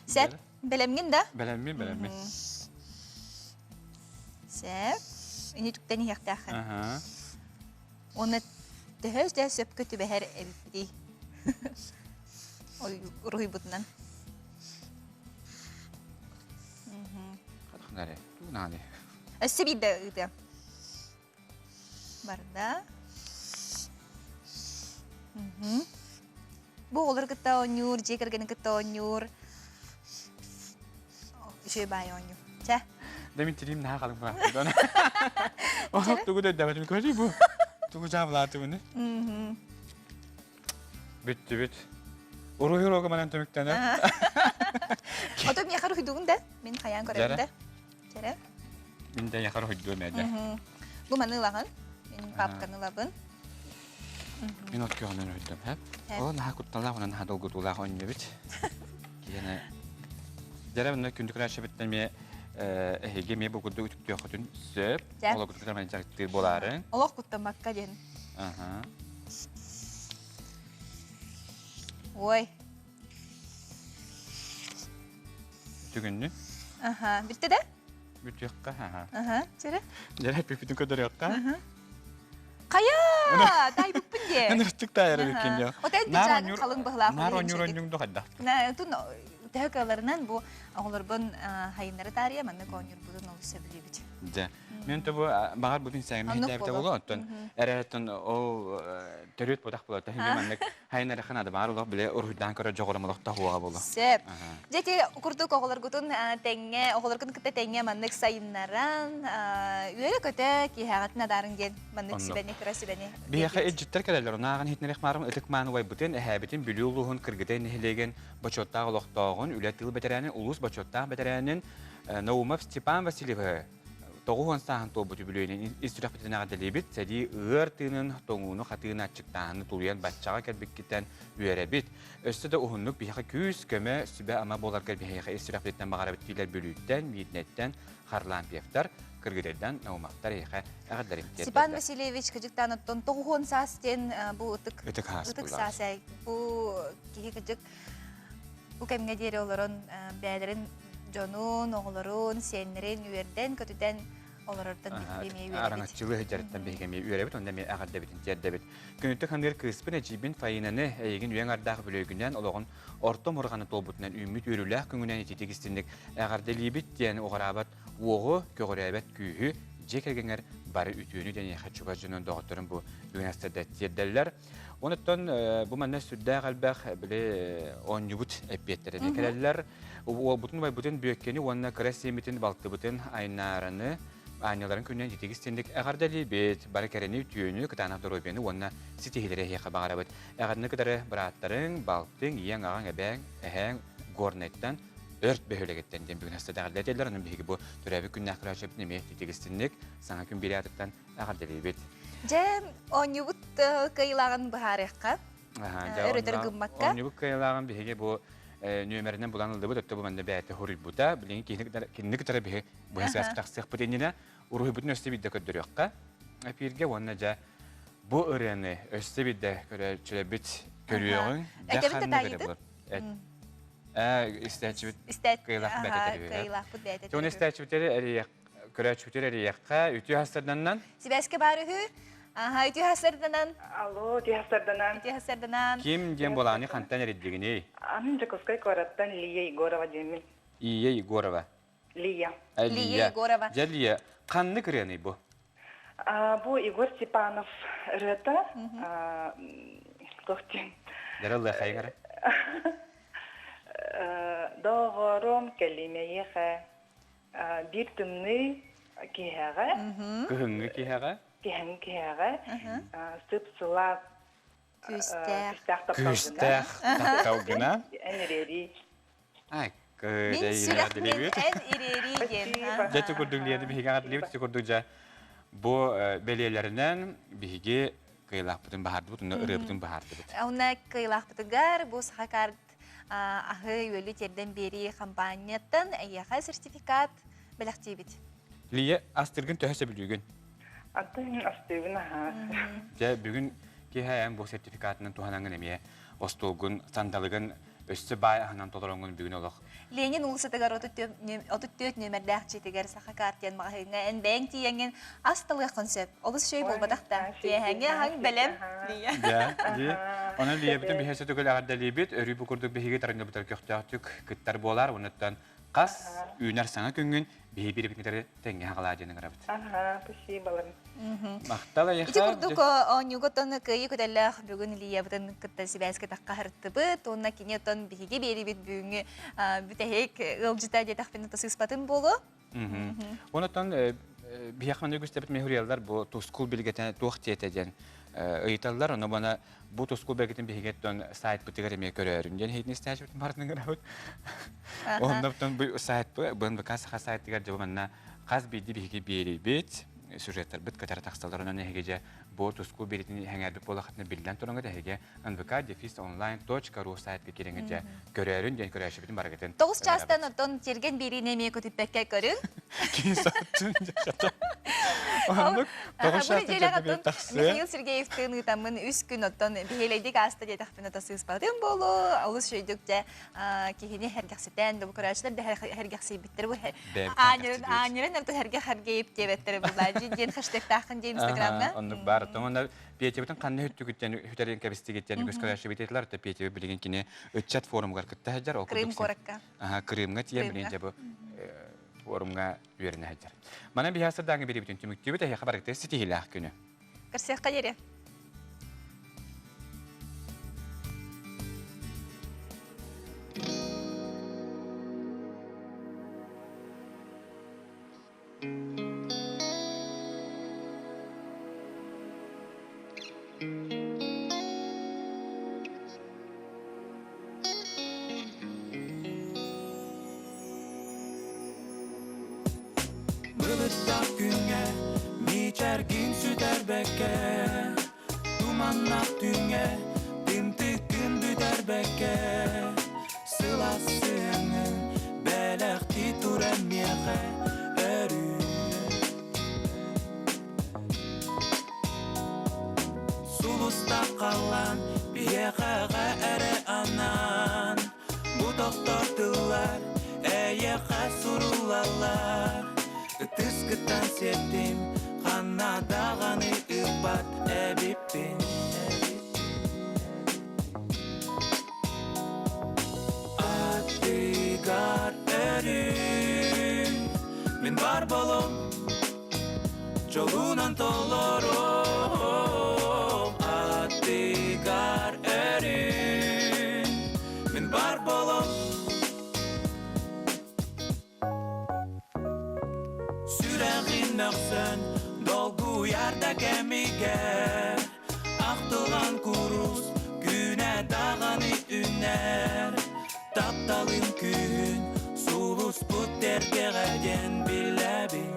Сәп, бэлэмҥин да? Бэлэммин, бэлэммин. Сөп. Ини түктэн иһиэхтээххин. Уонна төһө да сөпкө түбэһэр эбиппитий? Уруһуйбутунан. Хатахнары. Туунаны. Өссө биирдэ ыытыам. Барда. Бу оҕолору кытта оонньуур, дьиэ кэргэни кытта оонньуур. Үчүгэй баай оонньуу. Чэ. Да мин тириим наһаа халыҥ баҕар. Ол тугу да өйдөөбөтүм көрүй бу. Тугу жаабылаатыбыны. Бүттүбүт. Уруһуй уруога манан түмүктэнэр. Ото миэхэ уруһуйдугун да? Мин хайаан көрөбүн да? Чэрэ. Мин да яхар уруһуйдуом эдэ. Бу маны ылаҕын. Мин папканы ылабын. Мин от көҕүнэн уруһуйдуом, хэп. О, наһаа кутталаах, онон наһаа долгутуулаах оонньуубут. Киһини Дьэрэ мына күндү көрөөччүбүттэн эмиэ эһиги эмиэ бу курдук үтүктүөххүтүн сөп. Олох куттаммакка дьарыктыыр буолаарыҥ. Олох куттаммакка диэн. Аха. Ой. Түгүннү? Аха, бүттэ да? Бүтүөххэ, аха. Аха, чэрэ. Дьэрэ пипитин көдөрүөххэ. Хайа, таайбыппын диэ. Ыныртык таайар эбиккин диэ. Отен пиджагын халыҥ быһылаах. Нар онньур онньуҥ дохайда. Тун төһө кыаларынан бу оҕолорбун хайыннары таарыйа маннык оонньуурбутун олус сөбүлүүбүт. Дьэ. Мен то бу баҕар бутун сээҥ миһдээбитэ болу оттон эрэттэн ол төрүт бодах була таһыга маннык хайын ханада баар олох биле уруһуйдаан көрөр дьоҕурум олох таһуоҕа болу. Сөп. Дьэ ити курдук оҕолоргутун тэҥҥэ оҕолоргун кытта тэҥҥэ маннык сайыннаран үөрэ-көтө киэһэҕитин адаарыҥ диэн маннык сүбэни кыра сүбэни. Биһиэхэ илдьиттэр кэлэллэр. Онааҕын иһитинэрэх маарым ытык мааны убайбытын, эһээбитин Бүлүү улууһун Кыргыдай нэһилиэгин бочуоттаах олохтооҕун, үлэ тыыл бэтэрээнин, улуус бочуоттаах бэтэрээнин Наумов Степан Васильевы 90 сааһын туолбут үбүлүөйүнэн ис сүрэхпитинэн эҕэрдэлиибит. Сэрии ыар тыынын, тоҥууну, хатыыны, аччыктааһыны тулуйан баччаҕа кэлбиккиттэн үөрэбит. Өссө да уһуннук биһиэхэ күүс, көмө, сүбэ-ама буоларгар биһиэхэ ис сүрэхпититтэн баҕарабыт дииллэр Бүлүүттэн, Миирнэттэн Харлампьевтар, Кыргыдайдан Наумовтар эйиэхэ эҕэрдэлэрин тиэрдэллэр. Степан Васильевич кыдьыктаан оттон 90 саас диэн бу ытык ытык саас бу киһи кыдьык бу кэмҥэ диэри олорон бэйэлэрин дьонун, оҕолорун, сиэннэрин үөрдэн, көтүтэн олорортон биһиги эмиэ үөрэбит. Араҥаччылыы сылдьарыттан биһиги эмиэ үөрэбит, онно эмиэ эҕэрдэбитин тиэрдэбит. Күнүттэ ханыыр кыыспын, эдьиийбин Фаинаны эйигин үйэҥ ардаах бүлөйгүнэн олоҕун орто мурҕаны туолбутунан үүммүт үөрүүлээх күҥүнэн ититик истинник эҕэрдэлиибит диэн уҕараабат уоҕу, көҕүрээбэт күүһү, дьиэ кэргэҥэр бары үтүөнү диэн чугас дьонун доҕотторун бу бүгүн астарда тиэрдэллэр. Онуттан бу манна сүрдээх элбэх били оонньубут эппиэттэрин кэлэллэр. Уолбутун убайбытын Бүөккэни уонна кыра сиэммитин балтыбытын Айнаараны аанньаларын күнүнэн итигис тинник эҕэрдэлиибит. Бары кэрэни, үтүөнү, кытаанах доруобуйаны уонна ситиһиилэри эһиэхэ баҕарабыт. Эҕэрдэни кытары бырааттарыҥ, балтыҥ, ийэҥ, аҕаҥ, эбээҥ, эһээҥ Горнайтан өрт бөһүөлэгиттэн диэн бүгүн хаста эҕэрдэлэтэллэр. Онон биһиги бу төрөөбүт күннээх көрөөччүбүтүн эмиэ итигистинник саҥа күн бириатыттан эҕэрдэлиибит. Дьэ, оонньуубут кыайыылааҕын быһаарыахха. Өр-өтөр гыммакка. Оонньуубут кыайыылааҕын биһиги бу нүөмэринэн булан ыллыбыт, өттө бу манна бэйэтэ хоруйбута. Билигин кинини кытары биһи быһа саас тахсыахпыт иннинэ уруһуйбутун өссө биирдэ көрдөрүөххэ. Эпииргэ уонна дьэ бу ырыаны өссө биирдэ көрөөччүлэрбит көрүөҕүҥ. Этэбит да таайыытын? Истээччибит кыайыылаахпыт бэйэтэ Кыайыылаахпыт бэйэтэ Оны истээччибитэри Көрөөччүбүтүгэр эрийиэххэ, үтүө хастарданан. Сибээскэ баар үһү. Аха, үтүө хастарданан. Алло, үтүө хастарданан. Үтүө хастарданан. Ким диэн буолааны хантан эрийдигиний? Мин Дьокуускай куораттан Лия Егорова диэммин. Ия Егорова. Лия. Лия Егорова. Дьэ, Лия, ханнык ырыаный бу? Бу Егор Степанов ырыата. Туох диэн? Дьэ, ыллыахайыҥ эрэ. Доҕорум кэлимэйиэхэ биир тымныы киһэҕэ кыһыҥҥы киһэҕэ киһэҥ киһэҕэ сып-сылаас күүстээх күүстээх тапталгына эн ириэрии ай Мин сүрэхпин эн ириэрии диэн. Дьэ ити курдук Лена биһиги аҕардылыыбыт ити курдук дьэ бу бэлиэлэринэн биһиги кыайылаахпытын баһаардыбыт уонна ырыабытын баһаардыбыт. Уонна кыайылаахпытыгар бу саха карт аһы-үөлү тиэрдэн биэрии хампаанньаттан эйиэхэ сертификат бэлэхтиибит. Лия, астыргын төһө сөбүлүүгүн? Атын астыыбын аһаа. Дьэ, бүгүн киэһэ эн бу сертификатынан туһанаҥҥын эмиэ остуолгун, сандалыгын өссө баай аһынан толороҥҥун бүгүн олох. Ленин уулуссатыгар 34 нүөмэрдээх дьиэтигэр Саха карт диэн маҕаһыыҥҥа эн бэйэҥ тиийэҥҥин ас талыаххын сөп. Олус үчүгэй буолбатах да. Киэһэҥҥи аһаҥ бэлэм. Дьэ, дии. Онон Лиябытын биһиэхэ сөтөгөл эҕэрдэлиибит. Өрүү бу курдук биһиги таранньабытыгар көхтөөхтүк кыттар буолар. Онуттан хас үүнэр саҥа күҥҥүн биһи биирбитин тэҥҥэ хаҕалаа диэн ыҥырабыт. Аха, спасибо. Махтал эйиэхэ. Ити курдук оонньууга оттон кыайыы көтөллөөх бүгүн Лиябытын кытта сибээскэ таххаһыртыбыт уонна кини оттон биһиги биэрибит бүгүҥҥү бүтэһик ыалдьыта диэтэхпинэ тасыыспатын буолуо. Онотон биһиэхэ манна үгүстэбит мехуриялар бу тускул билгэтэ туох диэтэ диэн ыйыталлар. Ону бана бу тускул билгэтин биһиги оттон сайтпытыгар эмиэ көрөөрүн диэн иһитин истээччибитин барытын ыҥырабыт. Онно оттон бу сайт БНБК саха сайтыгар дьэ манна хас биирдии биһиги биэрибит сюжеттарбыт кытары тахсаллар. Онон эһиги дьэ бу тускул билгэтин эҥээрбит буолахытына биллэн тураҥҥыт эһиги нвк дефис онлайн точка ру сайтка киирэҥҥит дьэ көрөөрүн диэн көрөөччүбүтүн барыгытын Тоҕус чаастан оттон тиэргэн биэриини эмиэ көтүппэккэ көрүҥ. Оннук тоҕус Бу чаастан нэдиэлэҕэ тиэргэн оттон тахсыа. Михаил Сергеевтыын ыытаммын үс күн оттон биһиэлэйдик ааста диэтэхпинэ тасыыспатым буолуо. Олус үчүгэйдик дьэ киһини сэргэхситэн, да бу көрөөччүлэр да сэргэхсийбиттэр бу аанньарын аанньарын эрэ сэргэх сэргэйип диэбэттэр булаа диэн хэштегтааххын диэн инстаграмҥа. Оннук баар. Оттон Петябытын ханна хүттүгүттэн хүтэрин кэбистигиттэн үгүс көрөөччүбүт этилэр. Петя билигин кини ыччат форумугар кытта сылдьар. Крым куоракка. Крымҥа тиийэн билигин дьэ бу форумҥа үөрэнэ сылдьар. Манан биһиэхэ сырдааҥы биэрибитин түмүктүүбүт. Эһиэхэ барыгытыгар ситиһиилээх күнү. Көрсүөххэ диэри. Былыттаах күҥҥэ мичээргин сүтэрбэккэ Туманнаах түүҥҥэ тымтыккын бүтэрбэккэ Сылаас сыһыаҥҥын бэлэхтии туран миэхэ өрүү Сулустаах халлаан биһиэхэҕэ эрэ анаан Бу тохтор тыллар эйиэхэ суруллаллар Ытыскыттан сиэттим ханна даҕаны ыыппат эбиппин Аттыгар өрүү мин бар болом Дьолунан толором аттыгар өрүү мин бар болом Сүрэҕин мөхсөн долгуйар да кэмигэр Ахтылҕан курус күнэ даҕаны үннэр Тапталын күүһүн сулуспут эргэҕэ диэн билэбин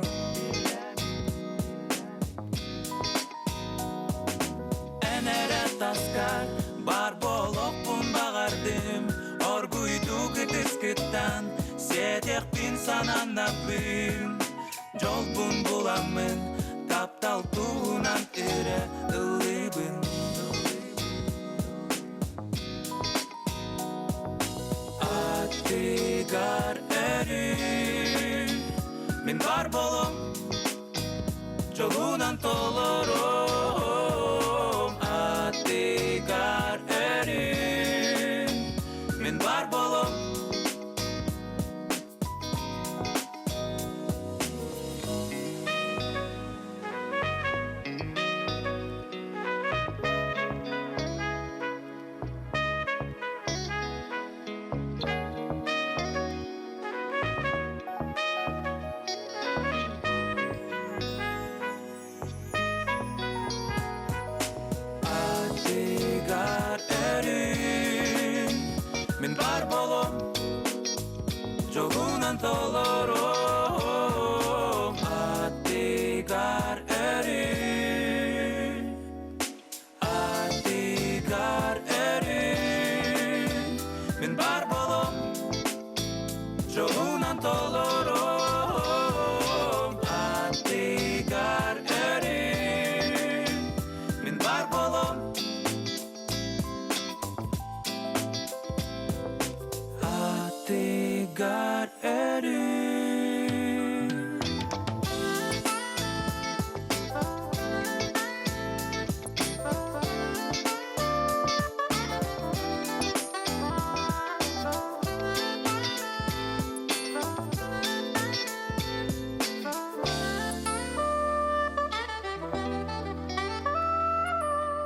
Эн эрэ таскар бар болохпун баҕардым Оргуйдук ытыскыттан сиэтиэхпин сананнабын Дьолбун буламмын таптал туһунан өрө ыллыыбын Аттыгар өрүү мин бар болом Дьолунан толором аттыгар өрүү мин бар болом Аттыгар өрүү мин бар болом Дьолунан толором Аттыгар өрүү Аттыгар өрүү мин бар болом Дьолунан толором Аттыгар өрүү мин бар болом Аттыгар. өрүү.